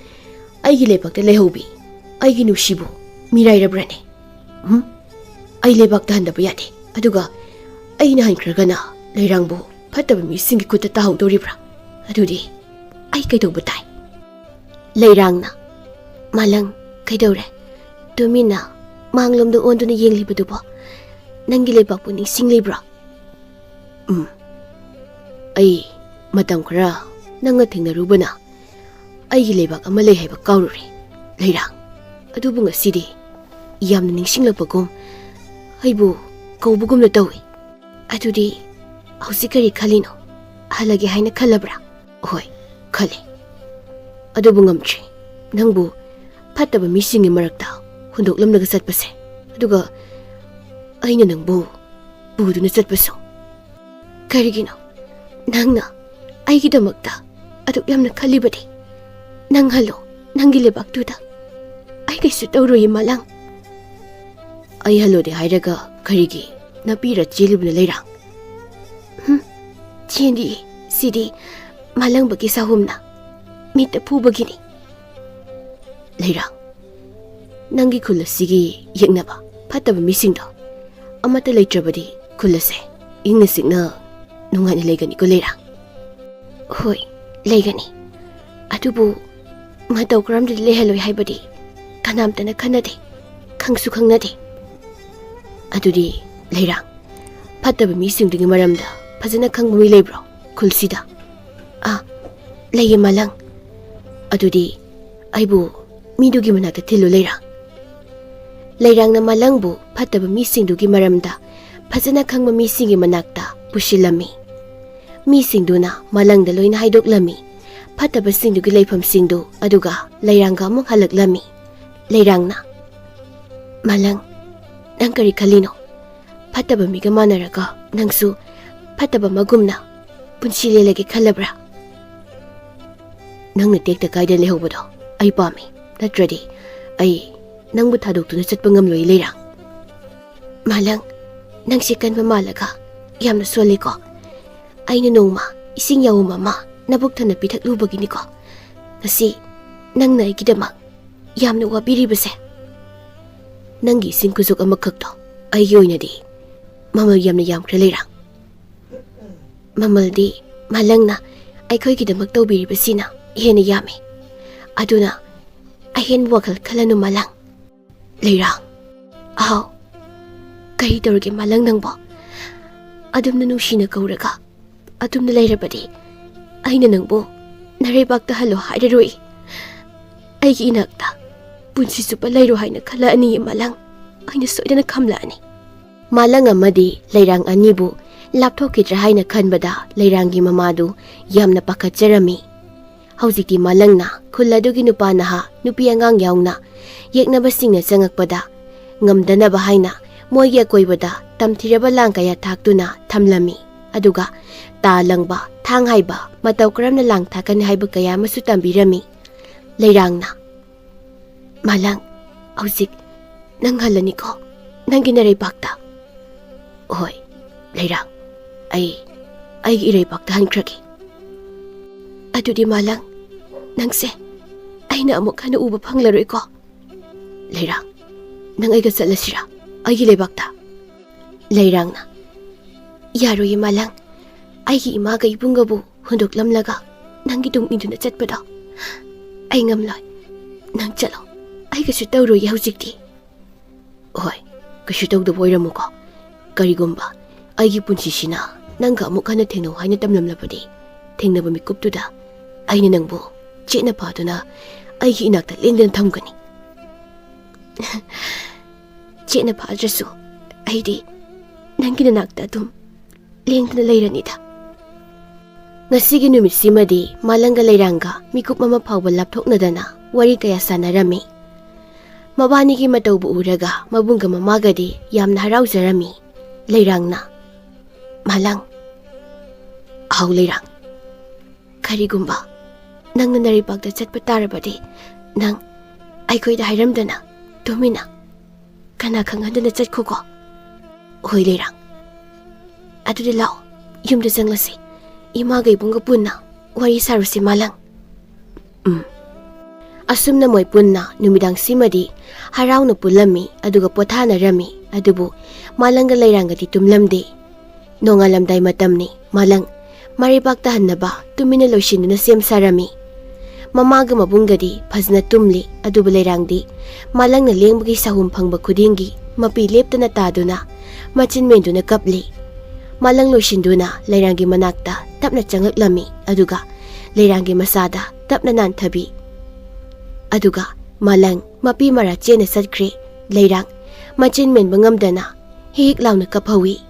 ꯑꯩꯒꯤ ꯂꯩꯕꯥꯛꯇ ꯂꯩꯍꯧꯕꯤ ꯑꯩꯒꯤ ꯅꯨꯡꯁꯤꯕꯨ ꯃꯤꯔꯥꯏꯔꯕ꯭ꯔꯅꯦ? ꯎꯝ? ꯑꯩ ꯂꯩꯕꯥꯛꯇ ꯍꯟꯗꯕ ꯌꯥꯗꯦ꯫ ꯑꯗꯨꯒ ꯑꯩꯅ ꯍꯟꯈ꯭ꯔꯒꯅ ꯂꯩꯔꯥꯡꯕꯨ ꯐꯠꯇꯕ ꯃꯤꯁꯤꯡꯒꯤ ꯈꯨꯠꯇ ꯇꯥꯍꯧꯗꯧꯔꯤꯕ꯭ꯔꯥ? ꯑꯗꯨꯗꯤ ꯑꯩ ꯀꯩꯗꯧꯕ ꯇꯥꯏ?" ꯂꯩꯔꯥꯡꯅ, "ꯃꯥꯂꯪ, ꯀꯩꯗꯧꯔꯦ? ꯇꯨꯃꯤꯟꯅ ꯃꯥꯡꯂꯣꯝꯗ ꯑꯣꯟꯗꯨꯅ ꯌꯦꯡꯂꯤꯕꯗꯨꯕꯣ? ꯅꯪꯒꯤ ꯂꯩꯕꯥꯛꯄꯨ ꯅꯤꯡꯁꯤꯡꯂꯤꯕ꯭ꯔꯣ?" "ꯎꯝ, ꯑꯩ ꯃꯇꯝ ꯈꯔ ꯅꯪꯒ ꯊꯦꯡꯅꯔꯨꯕꯅ ꯑꯩꯒꯤ ꯂꯩꯕꯥꯛ ꯑꯃ ꯂꯩ ꯍꯥꯏꯕ ꯀꯥꯎꯔꯨꯔꯦ, ꯂꯩꯔꯥꯡ꯫ ꯑꯗꯨꯕꯨ ꯉꯁꯤꯗꯤ ꯌꯥꯝꯅ ꯅꯤꯡꯁꯤꯡꯂꯛꯄꯒꯨꯝ, ꯑꯩꯕꯨ ꯀꯧꯕꯒꯨꯝꯅ ꯇꯧꯏ꯫ ꯑꯗꯨꯗꯤ ꯍꯧꯖꯤꯛ ꯀꯔꯤ ꯈꯜꯂꯤꯅꯣ? ꯍꯜꯂꯒꯦ ꯍꯥꯏꯅ ꯈꯜꯂꯕ꯭ꯔꯥ?" "ꯍꯣꯏ, ꯈꯜꯂꯦ꯫ ꯑꯗꯨꯕꯨ ꯉꯝꯗ꯭ꯔꯦ꯫ ꯅꯪꯕꯨ ꯐꯠꯇꯕ ꯃꯤꯁꯤꯡꯒꯤ ꯃꯔꯛꯇ ꯍꯨꯟꯗꯣꯛꯂꯝꯂꯒ ꯆꯠꯄꯁꯦ, ꯑꯗꯨꯒ ꯑꯩꯅ ꯅꯪꯕꯨ ꯄꯨꯗꯨꯅ ꯆꯠꯄꯁꯨ꯫ ꯀꯔꯤꯒꯤꯅꯣ ꯅꯪꯅ ꯑꯩꯒꯤꯗꯃꯛꯇ ꯑꯗꯨꯛ ꯌꯥꯝꯅ ꯈꯜꯂꯤꯕꯗꯤ? ꯅꯪ ꯍꯜꯂꯣ, ꯅꯪꯒꯤ ꯂꯩꯕꯥꯛꯇꯨꯗ꯫ ꯑꯩ ꯀꯩꯁꯨ ꯇꯧꯔꯣꯏꯌꯦ, ꯃꯥꯂꯪ꯫" "ꯑꯩ ꯍꯜꯂꯣꯗꯤ ꯍꯥꯏꯔꯒ ꯀꯔꯤꯒꯤ ꯅꯥꯄꯤꯔ ꯆꯦꯜꯂꯤꯕꯅ, ꯂꯩꯔꯥꯡ?" "ꯍꯨꯝ, ꯆꯦꯟꯗꯤꯌꯦ꯫ ꯁꯤꯗꯤ ꯃꯥꯂꯪꯕꯒꯤ ꯁꯥꯍꯨꯝꯅ ꯃꯤꯠꯇ ꯐꯨꯕꯒꯤꯅꯤ꯫" "ꯂꯩꯔꯥꯡ, ꯅꯪꯒꯤ ꯈꯨꯜ ꯑꯁꯤꯒꯤ ꯌꯦꯛꯅꯕ ꯐꯠꯇꯕ ꯃꯤꯁꯤꯡꯗꯣ ꯑꯃꯠꯇ ꯂꯩꯇ꯭ꯔꯕꯗꯤ ꯈꯨꯜ ꯑꯁꯦ ꯏꯪꯅ ꯆꯤꯛꯅ ꯅꯨꯡꯉꯥꯏꯅ ꯂꯩꯒꯅꯤꯀꯣ, ꯂꯩꯔꯥꯡ?" "ꯍꯣꯏ, ꯂꯩꯒꯅꯤ꯫ ꯑꯗꯨꯕꯨ ꯃꯇꯧ ꯀꯔꯝꯗꯗꯤ ꯂꯩꯍꯜꯂꯣꯏ ꯍꯥꯏꯕꯗꯤ ꯀꯅꯥꯝꯇꯅ ꯈꯟꯅꯗꯦ, ꯈꯪꯁꯨ ꯈꯪꯅꯗꯦ꯫ ꯑꯗꯨꯗꯤ ꯂꯩꯔꯥꯡ, ꯐꯠꯇꯕ ꯃꯤꯁꯤꯡꯗꯨꯒꯤ ꯃꯔꯝꯗ ꯐꯖꯅ ꯈꯪꯕ ꯃꯤ ꯂꯩꯕ꯭ꯔꯣ ꯈꯨꯜꯁꯤꯗ? ꯑꯥ, ꯂꯩꯌꯦ ꯃꯥꯂꯪ꯫ ꯑꯗꯨꯗꯤ ꯑꯩꯕꯨ ꯃꯤꯗꯨꯒꯤ ꯃꯅꯥꯛꯇ ꯊꯤꯜꯂꯨ ꯂꯩꯔꯥꯡ꯫ ꯂꯩꯔꯥꯡꯅ ꯃꯥꯂꯪꯕꯨ ꯐꯠꯇꯕ ꯃꯤꯁꯤꯡꯗꯨꯒꯤ ꯃꯔꯝꯗ ꯐꯖꯅ ꯈꯪꯕ ꯃꯤꯁꯤꯡꯒꯤ ꯃꯅꯥꯛꯇ ꯄꯨꯁꯤꯜꯂꯝꯃꯤ꯫ ꯃꯤꯁꯤꯡꯗꯨꯅ ꯃꯥꯂꯪꯗ ꯂꯣꯏꯅ ꯍꯥꯏꯗꯣꯛꯂꯝꯃꯤ꯫ ꯐꯠꯇꯕꯁꯤꯡꯗꯨꯒꯤ ꯂꯩꯐꯝꯁꯤꯡꯗꯨ ꯑꯗꯨꯒ ꯂꯩꯔꯥꯡꯒ ꯑꯃꯨꯛ ꯍꯜꯂꯛꯂꯝꯃꯤ꯫ ꯂꯩꯔꯥꯡꯅ, "ꯃꯥꯂꯪ, ꯅꯪ ꯀꯔꯤ ꯈꯜꯂꯤꯅꯣ? ꯐꯠꯇꯕ ꯃꯤꯒ ꯃꯥꯟꯅꯔꯒ ꯅꯪꯁꯨ ꯐꯠꯇꯕ ꯑꯃꯒꯨꯝꯅ ꯄꯨꯟꯁꯤ ꯂꯦꯜꯂꯒꯦ ꯈꯜꯂꯕ꯭ꯔꯥ?" "ꯅꯪꯅ ꯇꯦꯛꯇ ꯀꯥꯏꯗꯅ ꯂꯩꯍꯧꯕꯗꯣ ꯑꯩ ꯄꯥꯝꯃꯤ, ꯅꯠꯇ꯭ꯔꯗꯤ ꯑꯩ ꯅꯪꯕꯨ ꯊꯥꯗꯣꯛꯇꯨꯅ ꯆꯠꯄ ꯉꯝꯂꯣꯏ ꯂꯩꯔꯥꯡ꯫" "ꯃꯥꯂꯪ, ꯅꯪꯁꯦ ꯀꯟꯕ ꯃꯥꯜꯂꯒ ꯌꯥꯝꯅ ꯁꯣꯜꯂꯤꯀꯣ꯫ ꯑꯩꯅ ꯅꯣꯡꯃ ꯏꯁꯤꯡ ꯌꯥꯎꯝ ꯑꯃ ꯅꯕꯨꯛ ꯊꯟꯅ ꯄꯤꯊꯛꯂꯨꯕꯒꯤꯅꯤꯀꯣ꯫ ꯉꯁꯤ ꯅꯪꯅ ꯑꯩꯒꯤꯗꯃꯛ ꯌꯥꯝꯅ ꯋꯥꯕꯤꯔꯤꯕꯁꯦ꯫ ꯅꯪꯒꯤ ꯏꯁꯤꯡ ꯈꯨꯖꯨꯛ ꯑꯃꯈꯛꯇꯣ ꯑꯩꯒꯤ ꯑꯣꯏꯅꯗꯤ ꯃꯃꯜ ꯌꯥꯝꯅ ꯌꯥꯝꯈ꯭ꯔꯦ ꯂꯩꯔꯥꯡ꯫ ꯃꯃꯜꯗꯤ ꯃꯥꯂꯪꯅ ꯑꯩꯈꯣꯏꯒꯤꯗꯃꯛ ꯇꯧꯕꯤꯔꯤꯕꯁꯤꯅ ꯍꯦꯟꯅ ꯌꯥꯝꯃꯤ꯫ ꯑꯗꯨꯅ ꯑꯍꯦꯟꯕ ꯋꯥꯈꯜ ꯈꯜꯂꯅꯨ ꯃꯥꯂꯪ꯫" "ꯂꯩꯔꯥꯡ, ꯑꯍꯥꯎ, ꯀꯔꯤ ꯇꯧꯔꯒꯦ ꯃꯥꯂꯪ ꯅꯪꯕꯣ? ꯑꯗꯨꯝꯅ ꯅꯨꯡꯁꯤꯅ ꯀꯧꯔꯒ ꯑꯗꯨꯝꯅ ꯂꯩꯔꯕꯗꯤ ꯑꯩꯅ ꯅꯪꯕꯨ ꯅꯔꯩꯕꯥꯛꯇ ꯍꯜꯂꯣ ꯍꯥꯏꯔꯔꯣꯏ꯫ ꯑꯩꯒꯤ ꯏꯅꯥꯛꯇ ꯄꯨꯟꯁꯤ ꯆꯨꯞꯄ ꯂꯩꯔꯣ ꯍꯥꯏꯅ ꯈꯜꯂꯛꯑꯅꯤꯌꯦ ꯃꯥꯂꯪ꯫ ꯑꯩꯅ ꯁꯣꯏꯗꯅ ꯈꯝꯂꯛꯑꯅꯤ꯫" ꯃꯥꯂꯪ ꯑꯃꯗꯤ ꯂꯩꯔꯥꯡ ꯑꯅꯤꯕꯨ ꯂꯥꯞꯊꯣꯛꯈꯤꯗ꯭ꯔꯥ ꯍꯥꯏꯅ ꯈꯟꯕꯗ ꯂꯩꯔꯥꯡꯒꯤ ꯃꯃꯥꯗꯨ ꯌꯥꯝꯅ ꯄꯥꯈꯠꯆꯔꯝꯃꯤ꯫ ꯍꯧꯖꯤꯛꯇꯤ ꯃꯥꯂꯪꯅ ꯈꯨꯜ ꯑꯗꯨꯒꯤ ꯅꯨꯄꯥ ꯅꯍꯥ, ꯅꯨꯄꯤ ꯑꯉꯥꯡ ꯌꯥꯎꯅ ꯌꯦꯛꯅꯕꯁꯤꯡꯅ ꯆꯪꯉꯛꯄꯗ ꯉꯝꯗꯅꯕ ꯍꯥꯏꯅ ꯃꯣꯏꯒꯤ ꯑꯀꯣꯏꯕꯗ ꯇꯝꯊꯤꯔꯕ ꯂꯥꯡ ꯀꯌꯥ ꯊꯥꯛꯇꯨꯅ ꯊꯝꯂꯝꯃꯤ꯫ ꯑꯗꯨꯒ ꯇꯥ ꯂꯪꯕ, ꯊꯥꯡ ꯍꯥꯏꯕ, ꯃꯇꯧ ꯀꯔꯝꯅ ꯂꯥꯡ ꯊꯥꯛꯀꯅꯤ ꯍꯥꯏꯕ ꯀꯌꯥ ꯑꯃꯁꯨ ꯇꯝꯕꯤꯔꯝꯃꯤ꯫ ꯂꯩꯔꯥꯡꯅ, "ꯃꯥꯂꯪ, ꯍꯧꯖꯤꯛ ꯅꯪ ꯍꯜꯂꯅꯤꯀꯣ, ꯅꯪꯒꯤ ꯅꯔꯩꯕꯥꯛꯇ?" "ꯍꯣꯏ, ꯂꯩꯔꯥꯡ, ꯑꯩ ꯑꯩꯒꯤ ꯏꯔꯩꯕꯥꯛꯇ ꯍꯟꯈ꯭ꯔꯒꯦ꯫" "ꯑꯗꯨꯗꯤ ꯃꯥꯂꯪ, ꯅꯪꯁꯦ ꯑꯩꯅ ꯑꯃꯨꯛ ꯍꯟꯅ ꯎꯕ ꯐꯪꯂꯔꯣꯏꯀꯣ?" "ꯂꯩꯔꯥꯡ, ꯅꯪ ꯑꯩꯒ ꯆꯠꯂꯁꯤꯔꯥ, ꯑꯩꯒꯤ ꯂꯩꯕꯥꯛꯇ?" ꯂꯩꯔꯥꯡꯅ, "ꯌꯥꯔꯣꯏꯌꯦ ꯃꯥꯂꯪ, ꯑꯩꯒꯤ ꯏꯃꯥꯒ ꯏꯕꯨꯡꯒꯕꯨ ꯍꯨꯟꯗꯣꯛꯂꯝꯂꯒ ꯅꯪꯒꯤ ꯇꯨꯡ ꯏꯟꯗꯨꯅ ꯆꯠꯄꯗꯣ ꯑꯩ ꯉꯝꯂꯣꯏ꯫ ꯅꯪ ꯆꯠꯂꯣ, ꯑꯩ ꯀꯩꯁꯨ ꯇꯧꯔꯣꯏꯌꯦ ꯍꯧꯖꯤꯛꯇꯤ꯫ ꯍꯣꯏ, ꯀꯩꯁꯨ ꯇꯧꯗꯕ ꯑꯣꯏꯔꯝꯃꯨꯀꯣ꯫ ꯀꯔꯤꯒꯨꯝꯕ ꯑꯩꯒꯤ ꯄꯨꯟꯁꯤꯁꯤꯅ ꯅꯪꯒ ꯑꯃꯨꯛ ꯍꯟꯅ ꯊꯦꯡꯅꯧ ꯍꯥꯏꯅ ꯇꯝꯂꯝꯂꯕꯗꯤ, ꯊꯦꯡꯅꯕ ꯃꯤꯀꯨꯞꯇꯨꯗ ꯑꯩꯅ ꯅꯪꯕꯨ ꯆꯦꯠꯅ ꯐꯥꯗꯨꯅ ꯑꯩꯒꯤ ꯏꯅꯥꯛꯇ ꯂꯦꯡꯗꯅ ꯊꯝꯒꯅꯤ꯫ ꯆꯦꯠꯅ ꯐꯥꯗ꯭ꯔꯁꯨ ꯑꯩꯗꯤ ꯅꯪꯒꯤ ꯅꯅꯥꯛꯇ ꯑꯗꯨꯝ ꯂꯦꯡꯗꯅ ꯂꯩꯔꯅꯤꯗ꯫ ꯉꯁꯤꯒꯤ ꯅꯨꯃꯤꯠꯁꯤꯃꯗꯤ ꯃꯥꯂꯪꯒ ꯂꯩꯔꯥꯡꯒ ꯃꯤꯀꯨꯞ ꯑꯃ ꯐꯥꯎꯕ ꯂꯥꯞꯊꯣꯛꯅꯗꯅ ꯋꯥꯔꯤ ꯀꯌꯥ ꯁꯥꯟꯅꯔꯝꯃꯤ꯫ ꯃꯕꯥꯅꯤꯒꯤ ꯃꯇꯧꯕꯨ ꯎꯔꯒ ꯃꯕꯨꯡꯒ ꯃꯃꯥꯒꯗꯤ ꯌꯥꯝꯅ ꯍꯔꯥꯎꯖꯔꯝꯃꯤ꯫ ꯂꯩꯔꯥꯡꯅ, "ꯃꯥꯂꯪ, ꯍꯥꯎ ꯂꯩꯔꯥꯡ, ꯀꯔꯤꯒꯨꯝꯕ ꯅꯪꯅ ꯅꯔꯩꯄꯥꯛꯇ ꯆꯠꯄ ꯇꯥꯔꯕꯗꯤ, ꯅꯪ ꯑꯩꯈꯣꯏꯗ ꯍꯥꯏꯔꯝꯗꯅ ꯇꯨꯃꯤꯟꯅ ꯀꯅꯥ ꯈꯪꯍꯟꯗꯅ ꯆꯠꯈꯣꯀꯣ꯫" "ꯍꯣꯏ ꯂꯩꯔꯥꯡ, ꯑꯗꯨꯗꯤ ꯂꯥꯛꯑꯣ, ꯌꯨꯝꯗ ꯆꯪꯂꯁꯤ꯫ ꯏꯃꯥꯒ ꯏꯕꯨꯡꯒ ꯄꯨꯟꯅ ꯋꯥꯔꯤ ꯁꯥꯔꯨꯁꯤ ꯃꯥꯂꯪ꯫" ꯎꯝ꯫ ꯑꯁꯨꯝꯅ ꯃꯣꯏ ꯄꯨꯟꯅ ꯅꯨꯃꯤꯗꯥꯡꯁꯤꯃꯗꯤ ꯍꯔꯥꯎꯅ ꯄꯨꯜꯂꯝꯃꯤ, ꯑꯗꯨꯒ ꯄꯣꯊꯥꯅꯔꯝꯃꯤ꯫ ꯑꯗꯨꯕꯨ ꯃꯥꯂꯪꯒ ꯂꯩꯔꯥꯡꯒꯗꯤ ꯇꯨꯝꯂꯝꯗꯦ꯫ ꯅꯣꯡꯉꯥꯜꯂꯝꯗꯥꯏ ꯃꯇꯝꯅꯤ꯫ ꯃꯥꯂꯪ ꯃꯔꯩꯕꯥꯛ ꯇꯥꯍꯟꯅꯕ ꯇꯨꯃꯤꯟꯅ ꯂꯣꯏꯁꯤꯟꯗꯨꯅ ꯁꯦꯝ ꯁꯥꯔꯝꯃꯤ꯫ ꯃꯃꯥꯒ ꯃꯕꯨꯡꯒꯗꯤ ꯐꯖꯅ ꯇꯨꯝꯂꯤ, ꯑꯗꯨꯕꯨ ꯂꯩꯔꯥꯡꯗꯤ ꯃꯥꯂꯪꯅ ꯂꯦꯡꯕꯒꯤ ꯁꯥꯍꯨꯝ ꯐꯪꯕ ꯈꯨꯗꯤꯡꯒꯤ ꯃꯄꯤ ꯂꯦꯞꯇꯅ ꯇꯥꯗꯨꯅ ꯃꯆꯤꯟ ꯃꯦꯟꯗꯨꯅ ꯀꯞꯂꯤ꯫ ꯃꯥꯂꯪ ꯂꯣꯏꯁꯤꯟꯗꯨꯅ ꯂꯩꯔꯥꯡꯒꯤ ꯃꯅꯥꯛꯇ ꯇꯞꯅ ꯆꯪꯂꯛꯂꯝꯃꯤ, ꯑꯗꯨꯒ ꯂꯩꯔꯥꯡꯒꯤ ꯃꯁꯥꯗ ꯇꯞꯅ ꯅꯥꯟꯊꯕꯤ꯫ ꯑꯗꯨꯒ ꯃꯥꯂꯪ ꯃꯄꯤ ꯃꯔꯥ ꯆꯦꯟꯅ ꯆꯠꯈ꯭ꯔꯦ꯫ ꯂꯩꯔꯥꯡ ꯃꯆꯤꯟ ꯃꯦꯟꯕ ꯉꯝꯗꯅ ꯍꯤꯛ ꯂꯥꯎꯅ ꯀꯞꯍꯧꯏ꯫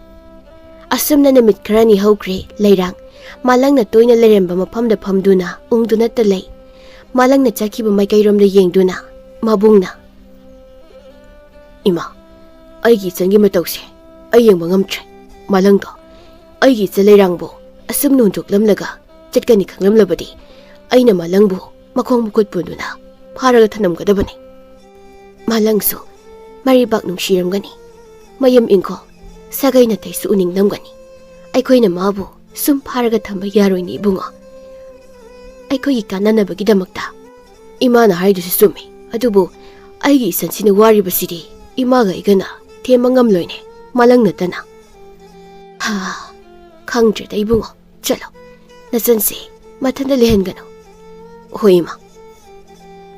ꯑꯁꯨꯝꯅ ꯅꯨꯃꯤꯠ ꯈꯔꯅꯤ ꯍꯧꯈ꯭ꯔꯦ꯫ ꯂꯩꯔꯥꯡ ꯃꯥꯂꯪꯅ ꯇꯣꯏꯅ ꯂꯩꯔꯝꯕ ꯃꯐꯝꯗ ꯐꯝꯗꯨꯅ ꯎꯪꯗꯨꯅꯇ ꯂꯩ꯫ ꯃꯥꯂꯪꯅ ꯆꯠꯈꯤꯕ ꯃꯥꯏꯀꯩꯔꯣꯝꯗ ꯌꯦꯡꯗꯨꯅ ꯃꯕꯨꯡꯅ, "ꯏꯃꯥ, ꯑꯩꯒꯤ ꯏꯆꯟꯒꯤ ꯃꯇꯧꯁꯦ ꯑꯩ ꯌꯦꯡꯕ ꯉꯝꯗ꯭ꯔꯦ꯫ ꯃꯥꯂꯪꯗꯣ ꯑꯩꯒꯤ ꯏꯆꯟ ꯂꯩꯔꯥꯡꯕꯨ ꯑꯁꯨꯝꯅ ꯍꯨꯟꯗꯣꯛꯂꯝꯂꯒ ꯆꯠꯀꯅꯤ ꯈꯪꯂꯝꯂꯕꯗꯤ ꯑꯩꯅ ꯃꯥꯂꯪꯕꯨ ꯃꯈꯣꯡ ꯃꯈꯨꯠ ꯄꯨꯟꯗꯨꯅ ꯐꯥꯔꯒ ꯊꯅꯝꯒꯗꯕꯅꯤ꯫ ꯃꯥꯂꯪꯁꯨ ꯃꯔꯩꯕꯥꯛ ꯅꯨꯡꯁꯤꯔꯝꯒꯅꯤ, ꯃꯌꯨꯝ ꯏꯪꯈꯣꯜ, ꯁꯥꯒꯩ ꯅꯥꯇꯩꯁꯨ ꯎꯅꯤꯡꯂꯝꯒꯅꯤ꯫ ꯑꯩꯈꯣꯏꯅ ꯃꯥꯕꯨ ꯁꯨꯝ ꯐꯥꯔꯒ ꯊꯝꯕ ꯌꯥꯔꯣꯏꯅꯦ ꯏꯕꯨꯡꯉꯣ꯫ ꯑꯩꯈꯣꯏꯒꯤ ꯀꯥꯟꯅꯅꯕꯒꯤꯗꯃꯛꯇ ꯏꯃꯥꯅ ꯍꯥꯏꯗꯨꯁꯨ ꯆꯨꯝꯃꯤ, ꯑꯗꯨꯕꯨ ꯑꯩꯒꯤ ꯏꯆꯟꯁꯤꯅ ꯋꯥꯔꯤꯕꯁꯤꯗꯤ ꯏꯃꯥꯒ ꯑꯩꯒꯅ ꯊꯦꯝꯕ ꯉꯝꯂꯣꯏꯅꯦ, ꯃꯥꯂꯪ ꯅꯠꯇꯅ꯫" "ꯍꯥ, ꯈꯪꯗ꯭ꯔꯦꯗ ꯏꯕꯨꯡꯉꯣ, ꯆꯠꯂꯣ, ꯅꯆꯟꯁꯦ ꯃꯊꯟꯇ ꯂꯩꯍꯟꯒꯅꯨ꯫ ꯍꯣꯏ, ꯏꯃꯥ꯫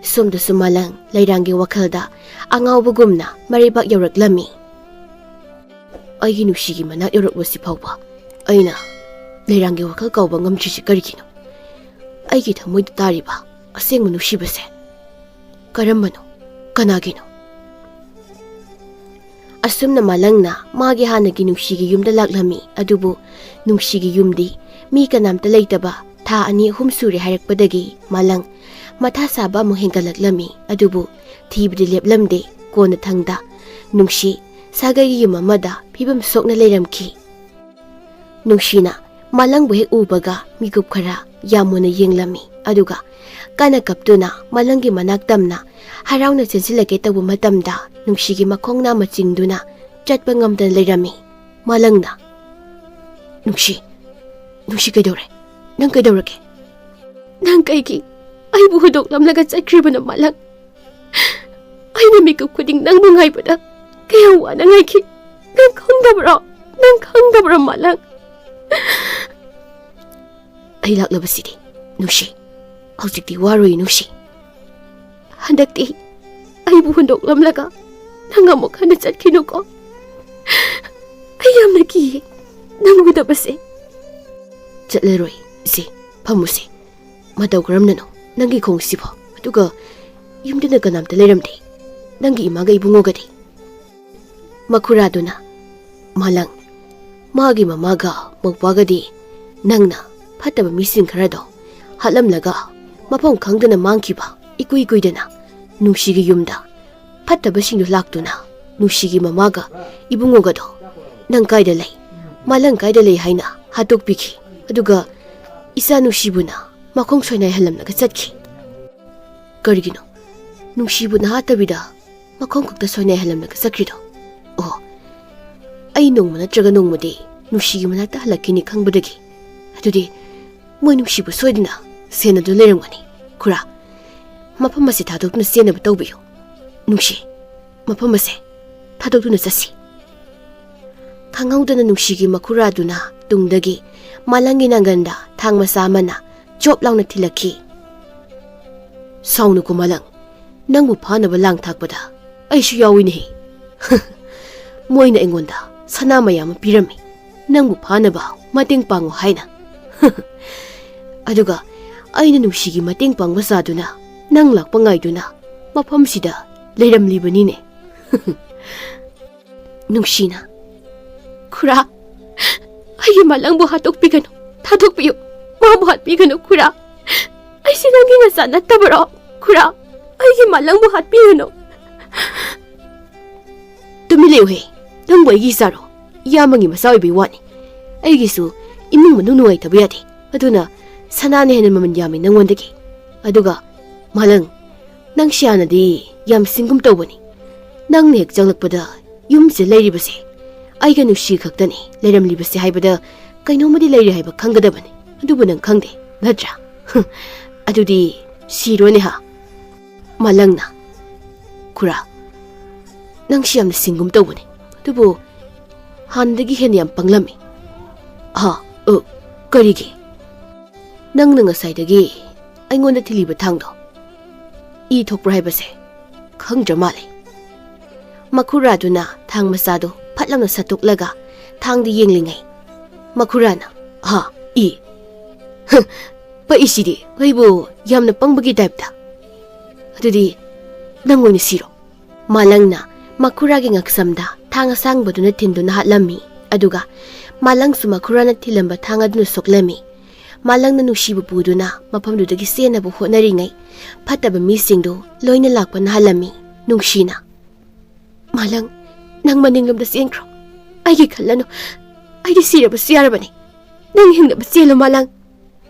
ꯁꯣꯝꯗꯁꯨ ꯃꯥꯂꯪ ꯂꯩꯔꯥꯡꯒꯤ ꯋꯥꯈꯜꯗ ꯑꯉꯥꯎꯕꯒꯨꯝꯅ ꯃꯔꯩꯕꯥꯛ ꯌꯧꯔꯛꯂꯝꯃꯤ꯫ ꯑꯩꯒꯤ ꯅꯨꯡꯁꯤꯒꯤ ꯃꯅꯥꯛ ꯌꯧꯔꯛꯂꯁꯤ ꯐꯥꯎꯕ ꯑꯩꯅ ꯂꯩꯔꯥꯡꯒꯤ ꯋꯥꯈꯜ ꯀꯥꯎꯕ ꯉꯝꯗ꯭ꯔꯤꯁꯤ ꯀꯔꯤꯒꯤꯅꯣ? ꯑꯩꯒꯤ ꯊꯃꯣꯏꯗ ꯇꯥꯔꯤꯕ ꯑꯁꯦꯡꯕ ꯅꯨꯡꯁꯤꯕꯁꯦ ꯀꯔꯝꯕꯅꯣ? ꯀꯅꯥꯒꯤꯅꯣ? ꯑꯁꯨꯝꯅ ꯃꯥꯂꯪꯅ ꯃꯥꯒꯤ ꯍꯥꯟꯅꯒꯤ ꯅꯨꯡꯁꯤꯒꯤ ꯌꯨꯝꯗ ꯂꯥꯛꯂꯝꯃꯤ꯫ ꯑꯗꯨꯕꯨ ꯅꯨꯡꯁꯤꯒꯤ ꯌꯨꯝꯗꯤ ꯃꯤ ꯀꯅꯥꯝꯇ ꯂꯩꯇꯕ ꯊꯥ ꯑꯅꯤ ꯑꯍꯨꯝ ꯁꯨꯔꯦ ꯍꯥꯏꯔꯛꯄꯗꯒꯤ ꯃꯥꯂꯪ ꯃꯊꯥ ꯁꯥꯕ ꯑꯃꯨꯛ ꯍꯦꯟꯒꯠꯂꯛꯂꯝꯃꯤ꯫ ꯑꯗꯨꯕꯨ ꯊꯤꯕꯗꯤ ꯂꯦꯞꯂꯝꯗꯦ꯫ ꯀꯣꯟꯅꯊꯪꯗ ꯅꯨꯡꯁꯤ ꯁꯥꯒꯩꯒꯤ ꯌꯨꯝ ꯑꯃꯗ ꯐꯤꯕꯝ ꯁꯣꯛꯅ ꯂꯩꯔꯝꯈꯤ꯫ ꯅꯨꯡꯁꯤꯅ ꯃꯥꯂꯪꯕꯨ ꯍꯦꯛ ꯎꯕꯒ ꯃꯤꯀꯨꯞ ꯈꯔ ꯌꯥꯝꯃꯨꯅ ꯌꯦꯡꯂꯝꯃꯤ꯫ ꯑꯗꯨꯒ ꯀꯟꯅ ꯀꯞꯇꯨꯅ ꯃꯥꯂꯪꯒꯤ ꯃꯅꯥꯛ ꯇꯝꯅ ꯍꯔꯥꯎꯅ ꯆꯦꯟꯁꯤꯜꯂꯛꯀꯦ ꯇꯧꯕ ꯃꯇꯝꯗ ꯅꯨꯡꯁꯤꯒꯤ ꯃꯈꯣꯡ ꯅꯥꯝꯃ ꯆꯤꯡꯗꯨꯅ ꯆꯠꯄ ꯉꯝꯗꯅ ꯂꯩꯔꯝꯃꯤ꯫ ꯃꯥꯂꯪꯅ, "ꯅꯨꯡꯁꯤ, ꯅꯨꯡꯁꯤ ꯀꯩꯗꯧꯔꯦ? ꯅꯪ ꯀꯩꯗꯧꯔꯒꯦ? ꯅꯪ ꯀꯩꯒꯤ ꯑꯩꯕꯨ ꯍꯨꯟꯗꯣꯛꯂꯝꯂꯒ ꯆꯠꯈ꯭ꯔꯤꯕꯅꯣ ꯃꯥꯂꯪ? ꯑꯩꯅ ꯃꯤꯀꯨꯞ ꯈꯨꯗꯤꯡ ꯅꯪꯕꯨ ꯉꯥꯏꯕꯗ ꯀꯌꯥꯝ ꯋꯥꯅ ꯉꯥꯏꯈꯤ꯫ ꯅꯪ ꯈꯪꯗꯕ꯭ꯔꯣ? ꯅꯪ ꯈꯪꯗꯕ꯭ꯔꯣ ꯃꯥꯂꯪ?" "ꯑꯩ ꯂꯥꯛꯂꯕꯁꯤꯗꯤ ꯅꯨꯡꯁꯤ꯫ ꯍꯧꯖꯤꯛꯇꯤ ꯋꯥꯔꯣꯏ ꯅꯨꯡꯁꯤ꯫ ꯍꯟꯗꯛꯇꯤ ꯑꯩꯕꯨ ꯍꯨꯟꯗꯣꯛꯂꯝꯂꯒ ꯅꯪ ꯑꯃꯨꯛ ꯍꯟꯅ ꯆꯠꯈꯤꯅꯨꯀꯣ꯫ ꯑꯩ ꯌꯥꯝꯅ ꯀꯤꯌꯦ ꯅꯪ ꯎꯗꯕꯁꯦ꯫" "ꯆꯠꯂꯔꯣꯏ ꯏꯆꯦ, ꯐꯝꯃꯨꯁꯦ꯫ ꯃꯇꯧ ꯀꯔꯝꯅꯅꯣ ꯅꯪꯒꯤ ꯈꯣꯡꯁꯤꯕꯣ? ꯑꯗꯨꯒ ꯌꯨꯝꯗꯅ ꯀꯅꯥꯝꯇ ꯂꯩꯔꯝꯗꯦ꯫ ꯅꯪꯒꯤ ꯏꯃꯥꯒ ꯏꯕꯨꯡꯉꯣꯒꯗꯤ?" ꯃꯈꯨꯔꯥꯗꯨꯅ, "ꯃꯥꯂꯪ, ꯃꯥꯒꯤ ꯃꯃꯥꯒ ꯃꯧꯄꯥꯒꯗꯤ ꯅꯪꯅ ꯐꯠꯇꯕ ꯃꯤꯁꯤꯡ ꯈꯔꯗꯣ ꯍꯥꯠꯂꯝꯂꯒ ꯃꯐꯝ ꯈꯪꯗꯅ ꯃꯥꯡꯈꯤꯕ ꯏꯀꯨꯏ ꯀꯨꯏꯗꯅ ꯅꯨꯡꯁꯤꯒꯤ ꯌꯨꯝꯗ ꯐꯠꯇꯕꯁꯤꯡꯗꯨ ꯂꯥꯛꯇꯨꯅ ꯅꯨꯡꯁꯤꯒꯤ ꯃꯃꯥꯒ ꯏꯕꯨꯡꯉꯣꯒꯗꯣ ꯅꯪ ꯀꯥꯏꯗ ꯂꯩ, ꯃꯥꯂꯪ ꯀꯥꯏꯗ ꯂꯩ ꯍꯥꯏꯅ ꯍꯥꯠꯇꯣꯛꯄꯤꯈꯤ꯫ ꯑꯗꯨꯒ ꯏꯆꯥ ꯅꯨꯡꯁꯤꯕꯨꯅ ꯃꯈꯣꯡ ꯁꯣꯏꯅꯥꯏꯍꯜꯂꯝꯂꯒ ꯆꯠꯈꯤ꯫" "ꯀꯔꯤꯒꯤꯅꯣ ꯅꯨꯡꯁꯤꯕꯨꯅ ꯍꯥꯠꯇꯕꯤꯗ ꯃꯈꯣꯡ ꯈꯛꯇ ꯁꯣꯏꯅꯥꯏꯍꯜꯂꯝꯂꯒ ꯆꯠꯈ꯭ꯔꯤꯗꯣ? ꯑꯣ, ꯑꯩ ꯅꯣꯡꯃ ꯅꯠꯇ꯭ꯔꯒ ꯅꯣꯡꯃꯗꯤ ꯅꯨꯡꯁꯤꯒꯤ ꯃꯅꯥꯛꯇ ꯍꯜꯂꯛꯈꯤꯅꯤ ꯈꯪꯕꯗꯒꯤ꯫ ꯑꯗꯨꯗꯤ ꯃꯣꯏ ꯅꯨꯡꯁꯤꯕꯨ ꯁꯣꯏꯗꯅ ꯁꯦꯟꯅꯗꯨꯅ ꯂꯩꯔꯝꯒꯅꯤ꯫ ꯈꯨꯔꯥ, ꯃꯐꯝ ꯑꯁꯤ ꯊꯥꯗꯣꯛꯇꯨꯅ ꯆꯦꯟꯅꯕ ꯇꯧꯕꯤꯌꯨ꯫ ꯅꯨꯡꯁꯤ, ꯃꯐꯝ ꯑꯁꯦ ꯊꯥꯗꯣꯛꯇꯨꯅ ꯆꯠꯁꯤ꯫" ꯈꯪꯍꯧꯗꯅ ꯅꯨꯡꯁꯤꯒꯤ ꯃꯈꯨꯔꯥꯗꯨꯅ ꯇꯨꯡꯗꯒꯤ ꯃꯥꯂꯪꯒꯤ ꯅꯥꯒꯟꯗ ꯊꯥꯡ ꯃꯆꯥ ꯑꯃꯅ ꯆꯣꯞ ꯂꯥꯎꯅ ꯊꯤꯜꯂꯛꯈꯤ꯫ "ꯁꯥꯎꯅꯨꯀꯣ ꯃꯥꯂꯪ, ꯅꯪꯕꯨ ꯐꯥꯅꯕ ꯂꯥꯡ ꯊꯥꯛꯄꯗ ꯑꯩꯁꯨ ꯌꯥꯎꯏꯅꯦꯍꯦ꯫ ꯃꯣꯏꯅ ꯑꯩꯉꯣꯟꯗ ꯁꯅꯥ ꯃꯌꯥꯝ ꯑꯃ ꯄꯤꯔꯝꯃꯤ, ꯅꯪꯕꯨ ꯐꯥꯅꯕ ꯃꯇꯦꯡ ꯄꯥꯡꯉꯨ ꯍꯥꯏꯅ꯫ ꯑꯗꯨꯒ ꯑꯩꯅ ꯅꯨꯡꯁꯤꯒꯤ ꯃꯇꯦꯡ ꯄꯥꯡꯕ ꯁꯥꯗꯨꯅ ꯅꯪ ꯂꯥꯛꯄ ꯉꯥꯏꯗꯨꯅ ꯃꯐꯝꯁꯤꯗ ꯂꯩꯔꯝꯂꯤꯕꯅꯤꯅꯦ꯫" ꯅꯨꯡꯁꯤꯅ, "ꯈꯨꯔꯥ, ꯑꯩꯒꯤ ꯃꯥꯂꯪꯕꯨ ꯍꯥꯠꯇꯣꯛꯄꯤꯒꯅꯨ, ꯊꯥꯗꯣꯛꯄꯤꯌꯨ, ꯃꯥꯕꯨ ꯍꯥꯠꯄꯤꯒꯅꯨ ꯈꯨꯔꯥ꯫ ꯑꯩꯁꯤ ꯅꯪꯒꯤ ꯅꯆꯥ ꯅꯠꯇꯕꯔꯣ? ꯈꯨꯔꯥ, ꯑꯩꯒꯤ ꯃꯥꯂꯪꯕꯨ ꯍꯥꯠꯄꯤꯒꯅꯨ꯫" "ꯇꯨꯃꯤꯟ ꯂꯩꯌꯨꯍꯦ, ꯅꯪꯕꯨ ꯑꯩꯒꯤ ꯏꯆꯥꯔꯣ? ꯏꯌꯥꯝꯕꯒꯤ ꯃꯆꯥ ꯑꯣꯏꯕꯩ ꯋꯥꯅꯤ꯫ ꯑꯩꯒꯤꯁꯨ ꯏꯃꯨꯡ ꯃꯅꯨꯡ ꯅꯨꯡꯉꯥꯏꯇꯕ ꯌꯥꯗꯦ, ꯑꯗꯨꯅ ꯁꯅꯥꯅ ꯍꯦꯟꯅ ꯃꯃꯜ ꯌꯥꯝꯃꯤ ꯅꯪꯉꯣꯟꯗꯒꯤ꯫ ꯑꯗꯨꯒ ꯃꯥꯂꯪ, ꯅꯪꯁꯤ ꯍꯥꯟꯅꯗꯤ ꯌꯥꯝ ꯁꯤꯡꯒꯨꯝ ꯇꯧꯕꯅꯤ꯫ ꯅꯪꯅ ꯍꯦꯛ ꯆꯪꯂꯛꯄꯗ ꯌꯨꯝꯁꯤꯗ ꯂꯩꯔꯤꯕꯁꯦ ꯑꯩꯒ ꯅꯨꯡꯁꯤ ꯈꯛꯇꯅꯤ ꯂꯩꯔꯝꯂꯤꯕꯁꯦ ꯍꯥꯏꯕꯗ ꯀꯩꯅꯣꯝꯃꯗꯤ ꯂꯩꯔꯤ ꯍꯥꯏꯕ ꯈꯪꯒꯗꯕꯅꯤ꯫ ꯑꯗꯨꯕꯨ ꯅꯪ ꯈꯪꯗꯦ, ꯅꯠꯇ꯭ꯔꯥ? ꯑꯗꯨꯗꯤ ꯁꯤꯔꯣꯅꯦ ꯍꯥ?" ꯃꯥꯂꯪꯅ, "ꯈꯨꯔꯥ, ꯅꯪꯁꯤ ꯌꯥꯝꯅ ꯁꯤꯡꯒꯨꯝ ꯇꯧꯕꯅꯤ, ꯑꯗꯨꯕꯨ ꯍꯥꯟꯅꯗꯒꯤ ꯍꯦꯟꯅ ꯌꯥꯝ ꯄꯪꯂꯝꯃꯤ꯫" "ꯍꯥ? ꯑ, ꯀꯔꯤꯒꯤ?" "ꯅꯪꯅ ꯉꯁꯥꯏꯗꯒꯤ ꯑꯩꯉꯣꯟꯗ ꯊꯤꯜꯂꯤꯕ ꯊꯥꯡꯗꯣ ꯏ ꯊꯣꯛꯄ꯭ꯔꯥ ꯍꯥꯏꯕꯁꯦ ꯈꯪꯗ꯭ꯔ ꯃꯥꯜꯂꯦ꯫" ꯃꯈꯨꯔꯥꯗꯨꯅ ꯊꯥꯡ ꯃꯆꯥꯗꯨ ꯐꯠ ꯂꯥꯎꯅ ꯁꯠꯇꯣꯛꯂꯒ ꯊꯥꯡꯗ ꯌꯦꯡꯂꯤꯉꯩ, ꯃꯈꯨꯔꯥꯅ, "ꯍꯥ? ꯏ? ꯍ, ꯄꯛꯏꯁꯤꯗꯤ, ꯑꯩꯕꯨ ꯌꯥꯝꯅ ꯄꯪꯕꯒꯤ ꯇꯥꯏꯞꯇ꯫ ꯑꯗꯨꯗꯤ ꯅꯪ ꯑꯣꯏꯅ ꯁꯤꯔꯣ꯫" ꯃꯥꯂꯪꯅ ꯃꯈꯨꯔꯥꯒꯤ ꯉꯛꯁꯝꯗ ꯊꯥꯡ ꯑꯁꯥꯡꯕꯗꯨꯅ ꯊꯤꯟꯗꯨꯅ ꯍꯥꯠꯂꯝꯃꯤ꯫ ꯑꯗꯨꯒ ꯃꯥꯂꯪꯁꯨ ꯃꯈꯨꯔꯥꯅ ꯊꯤꯜꯂꯝꯕ ꯊꯥꯡ ꯑꯗꯨꯅ ꯁꯣꯛꯂꯝꯃꯤ꯫ ꯃꯥꯂꯪꯅ ꯅꯨꯡꯁꯤꯕ ꯄꯨꯗꯨꯅ ꯃꯐꯝꯗꯨꯗꯒꯤ ꯆꯦꯟꯅꯕ ꯍꯣꯠꯅꯔꯤꯉꯩ, ꯐꯠꯇꯕ ꯃꯤꯁꯤꯡꯗꯨ ꯂꯣꯏꯅ ꯂꯥꯛꯄꯅ ꯍꯥꯜꯂꯝꯃꯤ꯫ ꯅꯨꯡꯁꯤꯅ, "ꯃꯥꯂꯪ, ꯅꯪ ꯃꯅꯤꯡꯂꯣꯝꯗ ꯆꯦꯟꯈ꯭ꯔꯣ꯫ ꯑꯩꯒꯤ ꯈꯜꯂꯅꯨ꯫ ꯑꯩꯗꯤ ꯁꯤꯔꯕꯁꯨ ꯌꯥꯔꯕꯅꯤ꯫ ꯅꯪ ꯍꯤꯡꯅꯕ ꯆꯦꯜꯂꯨ, ꯃꯥꯂꯪ꯫"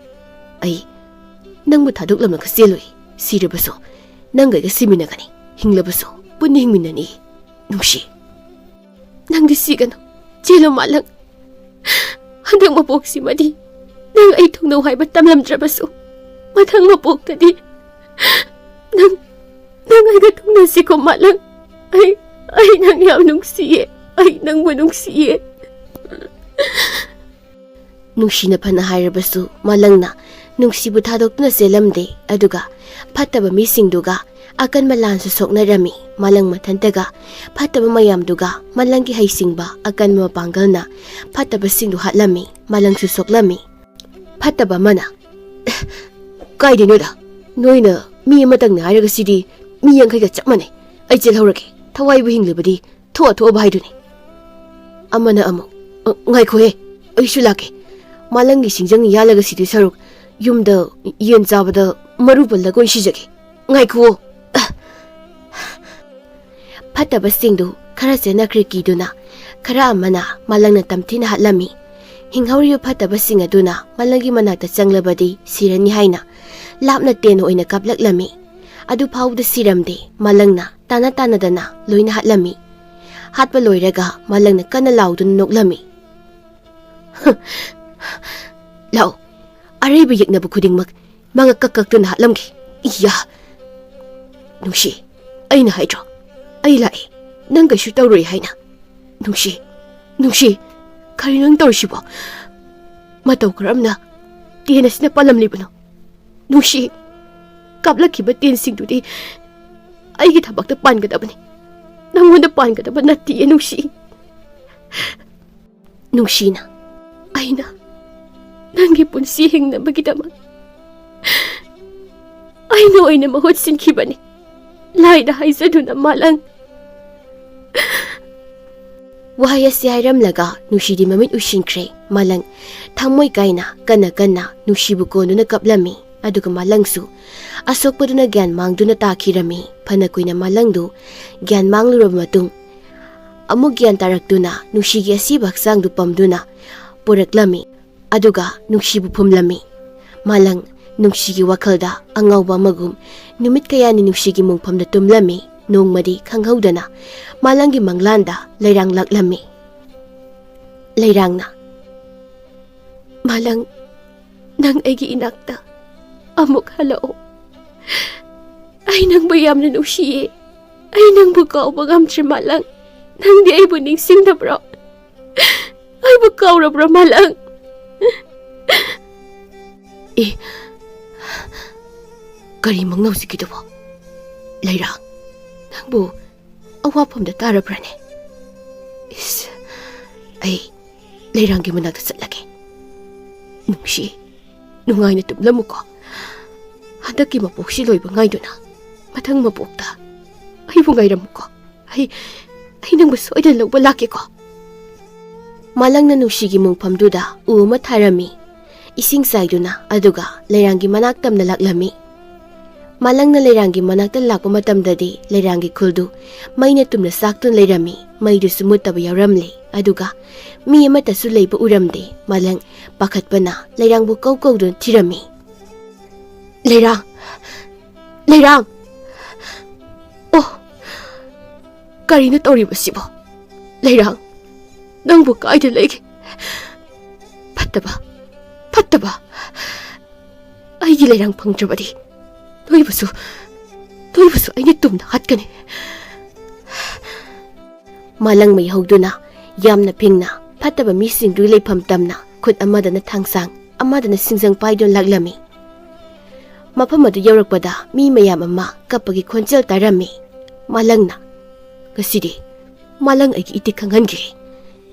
"ꯑꯩ ꯅꯪꯕꯨ ꯊꯥꯗꯣꯛꯂꯝꯂꯒ ꯆꯦꯜꯂꯣꯏ꯫ ꯁꯤꯔꯕꯁꯨ ꯅꯪꯒ ꯑꯩꯒ ꯁꯤꯃꯤꯟꯅꯒꯅꯤ, ꯍꯤꯡꯂꯕꯁꯨ ꯄꯨꯟꯅ ꯍꯤꯡꯃꯤꯟꯅꯅꯤ, ꯅꯨꯡꯁꯤ꯫" "ꯅꯪꯗꯤ ꯁꯤꯒꯅꯨ, ꯆꯦꯜꯂꯨ ꯃꯥꯂꯪ꯫ ꯍꯟꯗꯛ ꯃꯄꯣꯛꯁꯤꯃꯗꯤ ꯅꯪ ꯑꯩ ꯊꯨꯡꯅꯧ ꯍꯥꯏꯕ ꯇꯝꯂꯝꯗ꯭ꯔꯕꯁꯨ, ꯃꯊꯪ ꯃꯄꯣꯛꯇꯗꯤ ꯅꯪ, ꯅꯪ ꯑꯩꯒ ꯊꯨꯡꯅꯁꯤꯀꯣ ꯃꯥꯂꯪ꯫ ꯑꯩ, ꯑꯩ ꯅꯪ ꯌꯥꯝ ꯅꯨꯡꯁꯤꯌꯦ, ꯑꯩ ꯅꯪꯕꯨ ꯅꯨꯡꯁꯤꯌꯦ꯫" ꯅꯨꯡꯁꯤꯅ ꯐꯅ ꯍꯥꯏꯔꯕꯁꯨ ꯃꯥꯂꯪꯅ ꯅꯨꯡꯁꯤꯕꯨ ꯊꯥꯗꯣꯛꯇꯨꯅ ꯆꯦꯜꯂꯝꯗꯦ꯫ ꯑꯗꯨꯒ ꯐꯠꯇꯕ ꯃꯤꯁꯤꯡꯗꯨꯒ ꯑꯀꯟꯕ ꯂꯥꯟꯁꯨ ꯁꯣꯛꯅꯔꯝꯃꯤ꯫ ꯃꯥꯂꯪ ꯃꯊꯟꯇꯒ ꯐꯠꯇꯕ ꯃꯌꯥꯝꯗꯨꯒ ꯃꯥꯂꯪꯒꯤ ꯍꯩꯁꯤꯡꯕ ꯑꯀꯟꯕ ꯃꯄꯥꯡꯒꯜꯅ ꯐꯠꯇꯕꯁꯤꯡꯗꯨ ꯍꯥꯠꯂꯝꯃꯤ꯫ ꯃꯥꯂꯪꯁꯨ ꯁꯣꯛꯂꯝꯃꯤ꯫ ꯐꯠꯇꯕ ꯑꯃꯅ, "ꯀꯥꯏꯗꯩꯅꯣꯗ? ꯅꯣꯏꯅ ꯃꯤ ꯑꯃꯇꯪꯅꯤ ꯍꯥꯏꯔꯒ ꯁꯤꯗꯤ ꯃꯤ ꯌꯥꯡꯈꯩꯒ ꯆꯞ ꯃꯥꯟꯅꯩ꯫ ꯑꯩ ꯆꯦꯜꯍꯧꯔꯒꯦ꯫ ꯊꯋꯥꯏꯕꯨ ꯍꯤꯡꯂꯤꯕꯗꯤ ꯊꯣꯛꯑ ꯊꯣꯛꯑꯕ ꯍꯥꯏꯗꯨꯅꯤ"꯫ ꯑꯃꯅ ꯑꯃꯨꯛ, "ꯑ, ꯉꯥꯏꯈꯣꯍꯦ, ꯑꯩꯁꯨ ꯂꯥꯛꯀꯦ꯫ ꯃꯥꯂꯪꯒꯤ ꯁꯤꯡꯖꯪ ꯌꯥꯜꯂꯒ ꯁꯤꯗꯣꯏ ꯁꯔꯨꯛ ꯌꯨꯝꯗ ꯌꯦꯟ ꯆꯥꯕꯗ ꯃꯔꯨ ꯄꯜꯂꯒ ꯑꯣꯏꯅ ꯁꯤꯖꯒꯦ꯫ ꯉꯥꯏꯈꯨꯑꯣ"꯫ ꯐꯠꯇꯕꯁꯤꯡꯗꯨ ꯈꯔ ꯆꯦꯟꯅꯈ꯭ꯔꯦ ꯀꯤꯗꯨꯅ꯫ ꯈꯔ ꯑꯃꯅ ꯃꯥꯂꯪꯅ ꯇꯝꯊꯤꯅ ꯍꯥꯠꯂꯝꯃꯤ꯫ ꯍꯤꯡꯍꯧꯔꯤꯕ ꯐꯠꯇꯕꯁꯤꯡ ꯑꯗꯨꯅ ꯃꯥꯂꯪꯒꯤ ꯃꯅꯥꯛꯇ ꯆꯪꯂꯕꯗꯤ ꯁꯤꯔꯅꯤ ꯍꯥꯏꯅ ꯂꯥꯞꯅ ꯇꯦꯟ ꯑꯣꯏꯅ ꯀꯥꯞꯂꯛꯂꯝꯃꯤ꯫ ꯑꯗꯨ ꯐꯥꯎꯕꯗ ꯁꯤꯔꯝꯗꯦ꯫ ꯃꯥꯂꯪꯅ ꯇꯥꯅ ꯇꯥꯅꯗꯅ ꯂꯣꯏꯅ ꯍꯥꯠꯂꯝꯃꯤ꯫ ꯍꯥꯠꯄ ꯂꯣꯏꯔꯒ ꯃꯥꯂꯪꯅ ꯀꯟꯅ ꯂꯥꯎꯗꯨꯅ ꯅꯣꯛꯂꯝꯃꯤ꯫ "ꯂꯥꯛꯑꯣ, ꯑꯔꯩꯕ ꯌꯦꯛꯅꯕ ꯈꯨꯗꯤꯡꯃꯛ ꯃꯉꯛ ꯀꯛ ꯀꯛꯇꯨꯅ ꯍꯥꯠꯂꯝꯒꯦ꯫ ꯏꯌꯥ! ꯅꯨꯡꯁꯤ, ꯑꯩꯅ ꯍꯥꯏꯗ꯭ꯔꯣ? ꯑꯩ ꯂꯥꯛꯑꯦ, ꯅꯪ ꯀꯩꯁꯨ ꯇꯧꯔꯣꯏ ꯍꯥꯏꯅ꯫ ꯅꯨꯡꯁꯤ, ꯅꯨꯡꯁꯤ, ꯀꯔꯤꯅꯣ ꯅꯪ ꯇꯧꯔꯤꯁꯤꯕꯣ? ꯃꯇꯧ ꯀꯔꯝꯅ ꯇꯦꯟ ꯑꯁꯤꯅ ꯄꯥꯜꯂꯝꯂꯤꯕꯅꯣ? ꯅꯨꯡꯁꯤ, ꯀꯥꯞꯂꯛꯈꯤꯕ ꯇꯦꯟꯁꯤꯡꯗꯨꯗꯤ ꯑꯩꯒꯤ ꯊꯕꯛꯇ ꯄꯥꯟꯒꯗꯕꯅꯤ, ꯅꯪꯉꯣꯟꯗ ꯄꯥꯟꯒꯗꯕ ꯅꯠꯇꯤꯌꯦ, ꯅꯨꯡꯁꯤ"꯫ ꯅꯨꯡꯁꯤꯅ, "ꯑꯩꯅ ꯅꯪꯒꯤ ꯄꯨꯟꯁꯤ ꯍꯤꯡꯅꯕꯒꯤꯗꯃꯛ ꯑꯩꯅ ꯑꯣꯏꯅ ꯃꯍꯨꯠ ꯁꯤꯟꯈꯤꯕꯅꯤ꯫ ꯂꯥꯏꯗ ꯍꯥꯏꯖꯗꯨꯅ ꯃꯥꯂꯪ"꯫ ꯋꯥꯍꯩ ꯑꯁꯤ ꯍꯥꯏꯔꯝꯂꯒ ꯅꯨꯡꯁꯤꯗꯤ ꯃꯃꯤꯠ ꯎꯏꯁꯤꯟꯈ꯭ꯔꯦ꯫ ꯃꯥꯂꯪ ꯊꯃꯣꯏ ꯀꯥꯏꯅ ꯀꯟꯅ ꯀꯟꯅ ꯅꯨꯡꯁꯤꯕꯨ ꯀꯣꯟꯗꯨꯅ ꯀꯞꯂꯝꯃꯤ꯫ ꯑꯗꯨꯒ ꯃꯥꯂꯪꯁꯨ ꯑꯁꯣꯛꯄꯗꯨꯅ ꯒ꯭ꯌꯥꯟ ꯃꯥꯡꯗꯨꯅ ꯇꯥꯈꯤꯔꯝꯃꯤ꯫ ꯐꯅ ꯀꯨꯏꯅ ꯃꯥꯂꯪꯗꯨ ꯒ꯭ꯌꯥꯟ ꯃꯥꯡꯂꯨꯔꯕ ꯃꯇꯨꯡ, ꯑꯃꯨꯛ ꯒ꯭ꯌꯥꯟ ꯇꯥꯔꯛꯇꯨꯅ ꯅꯨꯡꯁꯤꯒꯤ ꯑꯁꯤꯕ ꯍꯛꯆꯥꯡꯗꯨ ꯄꯝꯗꯨꯅ ꯄꯨꯔꯛꯂꯝꯃꯤ꯫ ꯑꯗꯨꯒ ꯅꯨꯡꯁꯤꯕꯨ ꯐꯨꯝꯂꯝꯃꯤ꯫ ꯃꯥꯂꯪ ꯅꯨꯡꯁꯤꯒꯤ ꯋꯥꯈꯜꯗ ꯑꯉꯥꯎꯕ ꯑꯃꯒꯨꯝ ꯅꯨꯃꯤꯠ ꯀꯌꯥꯅꯤ ꯅꯨꯡꯁꯤꯒꯤ ꯃꯣꯡꯐꯝꯗ ꯇꯨꯝꯂꯝꯃꯤ꯫ ꯅꯣꯡꯃꯗꯤ ꯈꯪꯍꯧꯗꯅ ꯃꯥꯂꯪꯒꯤ ꯃꯪꯂꯥꯟꯗ ꯂꯩꯔꯥꯡ ꯂꯥꯛꯂꯝꯃꯤ꯫ ꯂꯩꯔꯥꯡꯅ, "ꯃꯥꯂꯪ, ꯅꯪ ꯑꯩꯒꯤ ꯏꯅꯥꯛꯇ ꯑꯃꯨꯛ ꯍꯜꯂꯛꯑꯣ꯫ ꯑꯩ ꯅꯪꯕꯨ ꯌꯥꯝꯅ ꯅꯨꯡꯁꯤꯌꯦ꯫ ꯑꯩ ꯅꯪꯕꯨ ꯀꯥꯎꯕ ꯉꯝꯗ꯭ꯔꯦ, ꯃꯥꯂꯪ꯫ ꯅꯪꯗꯤ ꯑꯩꯕꯨ ꯅꯤꯡꯁꯤꯡꯗꯕ꯭ꯔꯣ? ꯑꯩꯕꯨ ꯀꯥꯎꯔꯕ꯭ꯔꯣ, ꯃꯥꯂꯪ?" ꯑꯦ, ꯀꯔꯤ ꯃꯪꯅꯣ ꯍꯧꯖꯤꯛꯀꯤꯗꯨꯕꯣ? ꯂꯩꯔꯥꯡ, ꯅꯪꯕꯨ ꯑꯋꯥꯐꯝꯗ ꯇꯥꯔꯕ꯭ꯔꯅꯦ? ꯏꯁ, ꯑꯩ ꯂꯩꯔꯥꯡꯒꯤ ꯃꯅꯥꯛꯇ ꯆꯠꯂꯒꯦ꯫ ꯅꯨꯡꯁꯤ, ꯅꯨꯡꯉꯥꯏꯅ ꯇꯨꯝꯂꯝꯃꯨꯀꯣ꯫ ꯍꯟꯗꯛꯀꯤ ꯃꯄꯣꯛꯁꯤ ꯂꯣꯏꯕ ꯉꯥꯏꯗꯨꯅ ꯃꯊꯪ ꯃꯄꯣꯛꯇ ꯑꯩꯕꯨ ꯉꯥꯏꯔꯝꯃꯨꯀꯣ꯫ ꯑꯩ, ꯑꯩ ꯅꯪꯕꯨ ꯁꯣꯏꯗꯅ ꯂꯧꯕ ꯂꯥꯛꯀꯦꯀꯣ꯫ ꯃꯥꯂꯪꯅ ꯅꯨꯡꯁꯤꯒꯤ ꯃꯣꯡꯐꯝꯗꯨꯗ ꯎ ꯑꯃ ꯊꯥꯔꯝꯃꯤ, ꯏꯁꯤꯡ ꯆꯥꯏꯗꯨꯅ, ꯑꯗꯨꯒ ꯂꯩꯔꯥꯡꯒꯤ ꯃꯅꯥꯛ ꯇꯝꯅ ꯂꯥꯛꯂꯝꯃꯤ꯫ ꯃꯥꯂꯪꯅ ꯂꯩꯔꯥꯡꯒꯤ ꯃꯅꯥꯛꯇ ꯂꯥꯛꯄ ꯃꯇꯝꯗꯗꯤ ꯂꯩꯔꯥꯡꯒꯤ ꯈꯨꯜꯗꯨ ꯃꯩꯅ ꯇꯨꯝꯅ ꯆꯥꯛꯇꯨꯅ ꯂꯩꯔꯝꯃꯤ꯫ ꯃꯩꯗꯨꯁꯨ ꯃꯨꯠꯇꯕ ꯌꯥꯎꯔꯝꯂꯦ꯫ ꯑꯗꯨꯒ ꯃꯤ ꯑꯃꯠꯇꯁꯨ ꯂꯩꯕ ꯎꯔꯝꯗꯦ꯫ ꯃꯥꯂꯪ ꯄꯥꯈꯠꯄꯅ ꯂꯩꯔꯥꯡꯕꯨ ꯀꯧ ꯀꯧꯗꯨꯅ ꯊꯤꯔꯝꯃꯤ꯫ "ꯂꯩꯔꯥꯡ! ꯂꯩꯔꯥꯡ! ꯑꯣ, ꯀꯔꯤꯅꯣ ꯇꯧꯔꯤꯕꯁꯤꯕꯣ? ꯂꯩꯔꯥꯡ, ꯅꯪꯕꯨ ꯀꯥꯏꯗ ꯂꯩꯒꯦ? ꯐꯠꯇꯕ, ꯐꯠꯇꯕ! ꯑꯩꯒꯤ ꯂꯩꯔꯥꯡ ꯐꯪꯗ꯭ꯔꯕꯗꯤ ꯅꯣꯏꯕꯨꯁꯨ, ꯅꯣꯏꯕꯨꯁꯨ ꯑꯩꯅ ꯇꯨꯝꯅ ꯍꯥꯠꯀꯅꯤ!" ꯃꯥꯂꯪ ꯃꯩ ꯍꯧꯗꯨꯅ ꯌꯥꯝꯅ ꯐꯤꯡꯅ ꯐꯠꯇꯕ ꯃꯤꯁꯤꯡꯗꯨꯒꯤ ꯂꯩꯐꯝ ꯇꯝꯅ ꯈꯨꯠ ꯑꯃꯗꯅ ꯊꯥꯡꯁꯥꯡ, ꯑꯃꯗꯅ ꯁꯤꯡꯖꯪ ꯄꯥꯏꯗꯨꯅ ꯂꯥꯛꯂꯝꯃꯤ꯫ ꯃꯐꯝ ꯑꯗꯨ ꯌꯧꯔꯛꯄꯗ ꯃꯤ ꯃꯌꯥꯝ ꯑꯃ ꯀꯞꯄꯒꯤ ꯈꯣꯟꯖꯦꯜ ꯇꯥꯔꯝꯃꯤ꯫ ꯃꯥꯂꯪꯅ, "ꯉꯁꯤꯗꯤ ꯃꯥꯂꯪ ꯑꯩꯒꯤ ꯏꯇꯤꯛ ꯈꯪꯍꯟꯒꯦ꯫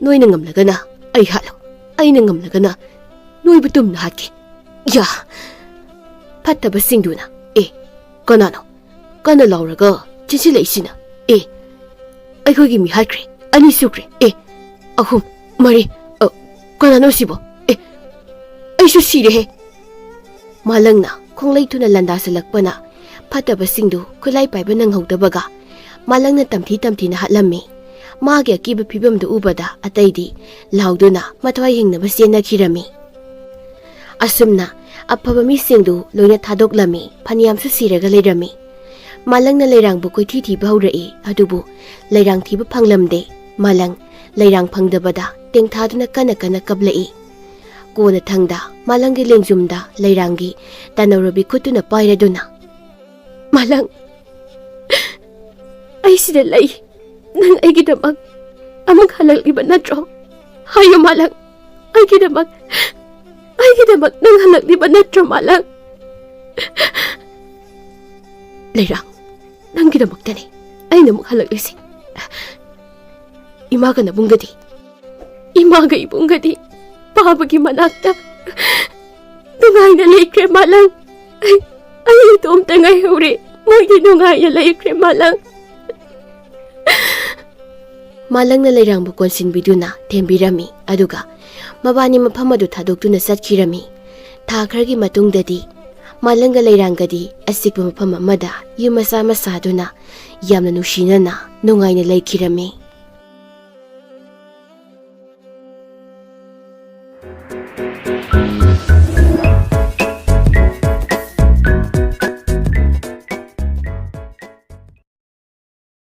ꯅꯣꯏꯅ ꯉꯝꯂꯒꯅ ꯑꯩ ꯍꯥꯠꯂꯨ, ꯑꯩꯅ ꯉꯝꯂꯒꯅ ꯅꯣꯏꯕꯨ ꯇꯨꯝꯅ ꯍꯥꯠꯀꯦ꯫ ꯌꯥ!" ꯐꯠꯇꯕꯁꯤꯡꯗꯨꯅ, "ꯑꯦ, ꯀꯅꯥꯅꯣ ꯀꯟꯅ ꯂꯥꯎꯔꯒ ꯆꯦꯟꯁꯤꯜꯂꯛꯏꯁꯤꯅ? ꯑꯦ, ꯑꯩꯈꯣꯏꯒꯤ ꯃꯤ ꯍꯥꯠꯈ꯭ꯔꯦ, ꯑꯅꯤ ꯁꯨꯈ꯭ꯔꯦ꯫ ꯑꯦ, ꯑꯍꯨꯝ, ꯃꯔꯤ, ꯑ, ꯀꯅꯥꯅꯣ ꯁꯤꯕꯣ? ꯑꯦ, ꯑꯩꯁꯨ ꯁꯤꯔꯦꯍꯦ!" ꯃꯥꯂꯪꯅ ꯈꯣꯡꯂꯩ ꯊꯨꯅ ꯂꯥꯟꯗꯥꯁꯤꯜꯂꯛꯄꯅ ꯐꯠꯇꯕꯁꯤꯡꯗꯨ ꯈꯨꯠꯂꯥꯏ ꯄꯥꯏꯕ ꯅꯪꯍꯧꯗꯕꯒ ꯃꯥꯂꯪꯅ ꯇꯝꯊꯤ ꯇꯝꯊꯤꯅ ꯍꯥꯠꯂꯝꯃꯤ꯫ ꯃꯥꯒꯤ ꯑꯀꯤꯕ ꯐꯤꯕꯝꯗꯨ ꯎꯕꯗ ꯑꯇꯩꯗꯤ ꯂꯥꯎꯗꯨꯅ ꯃꯊ꯭ꯋꯥꯏ ꯍꯤꯡꯅꯕ ꯆꯦꯟꯅꯈꯤꯔꯝꯃꯤ꯫ ꯑꯁꯨꯝꯅ ꯑꯐꯕ ꯃꯤꯁꯤꯡꯗꯨ ꯂꯣꯏꯅ ꯊꯥꯗꯣꯛꯂꯝꯃꯤ꯫ ꯐꯅꯌꯥꯝꯁꯨ ꯁꯤꯔꯒ ꯂꯩꯔꯝꯃꯤ꯫ ꯃꯥꯂꯪꯅ ꯂꯩꯔꯥꯡꯕꯨ ꯀꯣꯏꯊꯤ ꯊꯤꯕ ꯍꯧꯔꯛꯏ, ꯑꯗꯨꯕꯨ ꯂꯩꯔꯥꯡ ꯊꯤꯕ ꯐꯪꯂꯝꯗꯦ꯫ ꯃꯥꯂꯪ ꯂꯩꯔꯥꯡ ꯐꯪꯗꯕꯗ ꯇꯦꯡꯊꯥꯗꯨꯅ ꯀꯟꯅ ꯀꯟꯅ ꯀꯞꯂꯛꯏ꯫ ꯀꯣꯟꯅꯊꯪꯗ ꯃꯥꯂꯪꯒꯤ ꯂꯦꯡꯖꯨꯝꯗ ꯂꯩꯔꯥꯡꯒꯤ ꯇꯥꯅꯧꯔꯕꯤ ꯈꯨꯠꯇꯨꯅ ꯄꯥꯏꯔꯗꯨꯅ, "ꯃꯥꯂꯪ, ꯑꯩ ꯁꯤꯗ ꯂꯩ꯫ ꯅꯪ ꯑꯩꯒꯤꯗꯃꯛ ꯑꯃꯨꯛ ꯍꯜꯂꯛꯂꯤꯕ ꯅꯠꯇ꯭ꯔꯣ? ꯍꯥꯏꯌꯨ ꯃꯥꯂꯪ, ꯑꯩꯒꯤꯗꯃꯛ, ꯑꯩ" ꯀꯤꯗꯃꯛ ꯅꯪ ꯍꯜꯂꯛꯂꯤꯕ ꯅꯠꯇ꯭ꯔꯣ, ꯃꯥꯂꯪ? ꯂꯩꯔꯥꯡ, ꯅꯪꯒꯤꯗꯃꯛꯇꯅꯤ ꯑꯩꯅ ꯑꯃꯨꯛ ꯍꯜꯂꯛꯂꯤꯁꯦ꯫ ꯏꯃꯥꯒ ꯅꯕꯨꯡꯒꯗꯤ, ꯏꯃꯥꯒ ꯏꯕꯨꯡꯒꯗꯤ ꯄꯥꯕꯒꯤ ꯃꯅꯥꯛꯇ ꯅꯨꯡꯉꯥꯏꯅ ꯂꯩꯈ꯭ꯔꯦ, ꯃꯥꯂꯪ꯫ ꯑꯩ, ꯑꯩ ꯏꯇꯣꯝꯇ ꯉꯥꯏꯍꯧꯔꯦ꯫ ꯃꯣꯏꯗꯤ ꯅꯨꯡꯉꯥꯏꯅ ꯂꯩꯈ꯭ꯔꯦ, ꯃꯥꯂꯪ꯫ ꯃꯥꯂꯪꯅ ꯂꯩꯔꯥꯡꯕꯨ ꯀꯣꯟꯁꯤꯟꯕꯤꯗꯨꯅ ꯊꯦꯝꯕꯤꯔꯝꯃꯤ, ꯑꯗꯨꯒ ꯃꯕꯥꯅꯤ ꯃꯐꯝ ꯑꯗꯨ ꯊꯥꯗꯣꯛꯇꯨꯅ ꯆꯠꯈꯤꯔꯝꯃꯤ꯫ ꯊꯥ ꯈꯔꯒꯤ ꯃꯇꯨꯡꯗꯗꯤ ꯃꯥꯂꯪꯒ ꯂꯩꯔꯥꯡꯒꯗꯤ ꯑꯆꯤꯛꯄ ꯃꯐꯝ ꯑꯃꯗ ꯌꯨꯝ ꯃꯆꯥ ꯑꯃ ꯁꯥꯗꯨꯅ ꯌꯥꯝꯅ ꯅꯨꯡꯁꯤꯅꯅ ꯅꯨꯡꯉꯥꯏꯅ ꯂꯩꯈꯤꯔꯝꯃꯤ꯫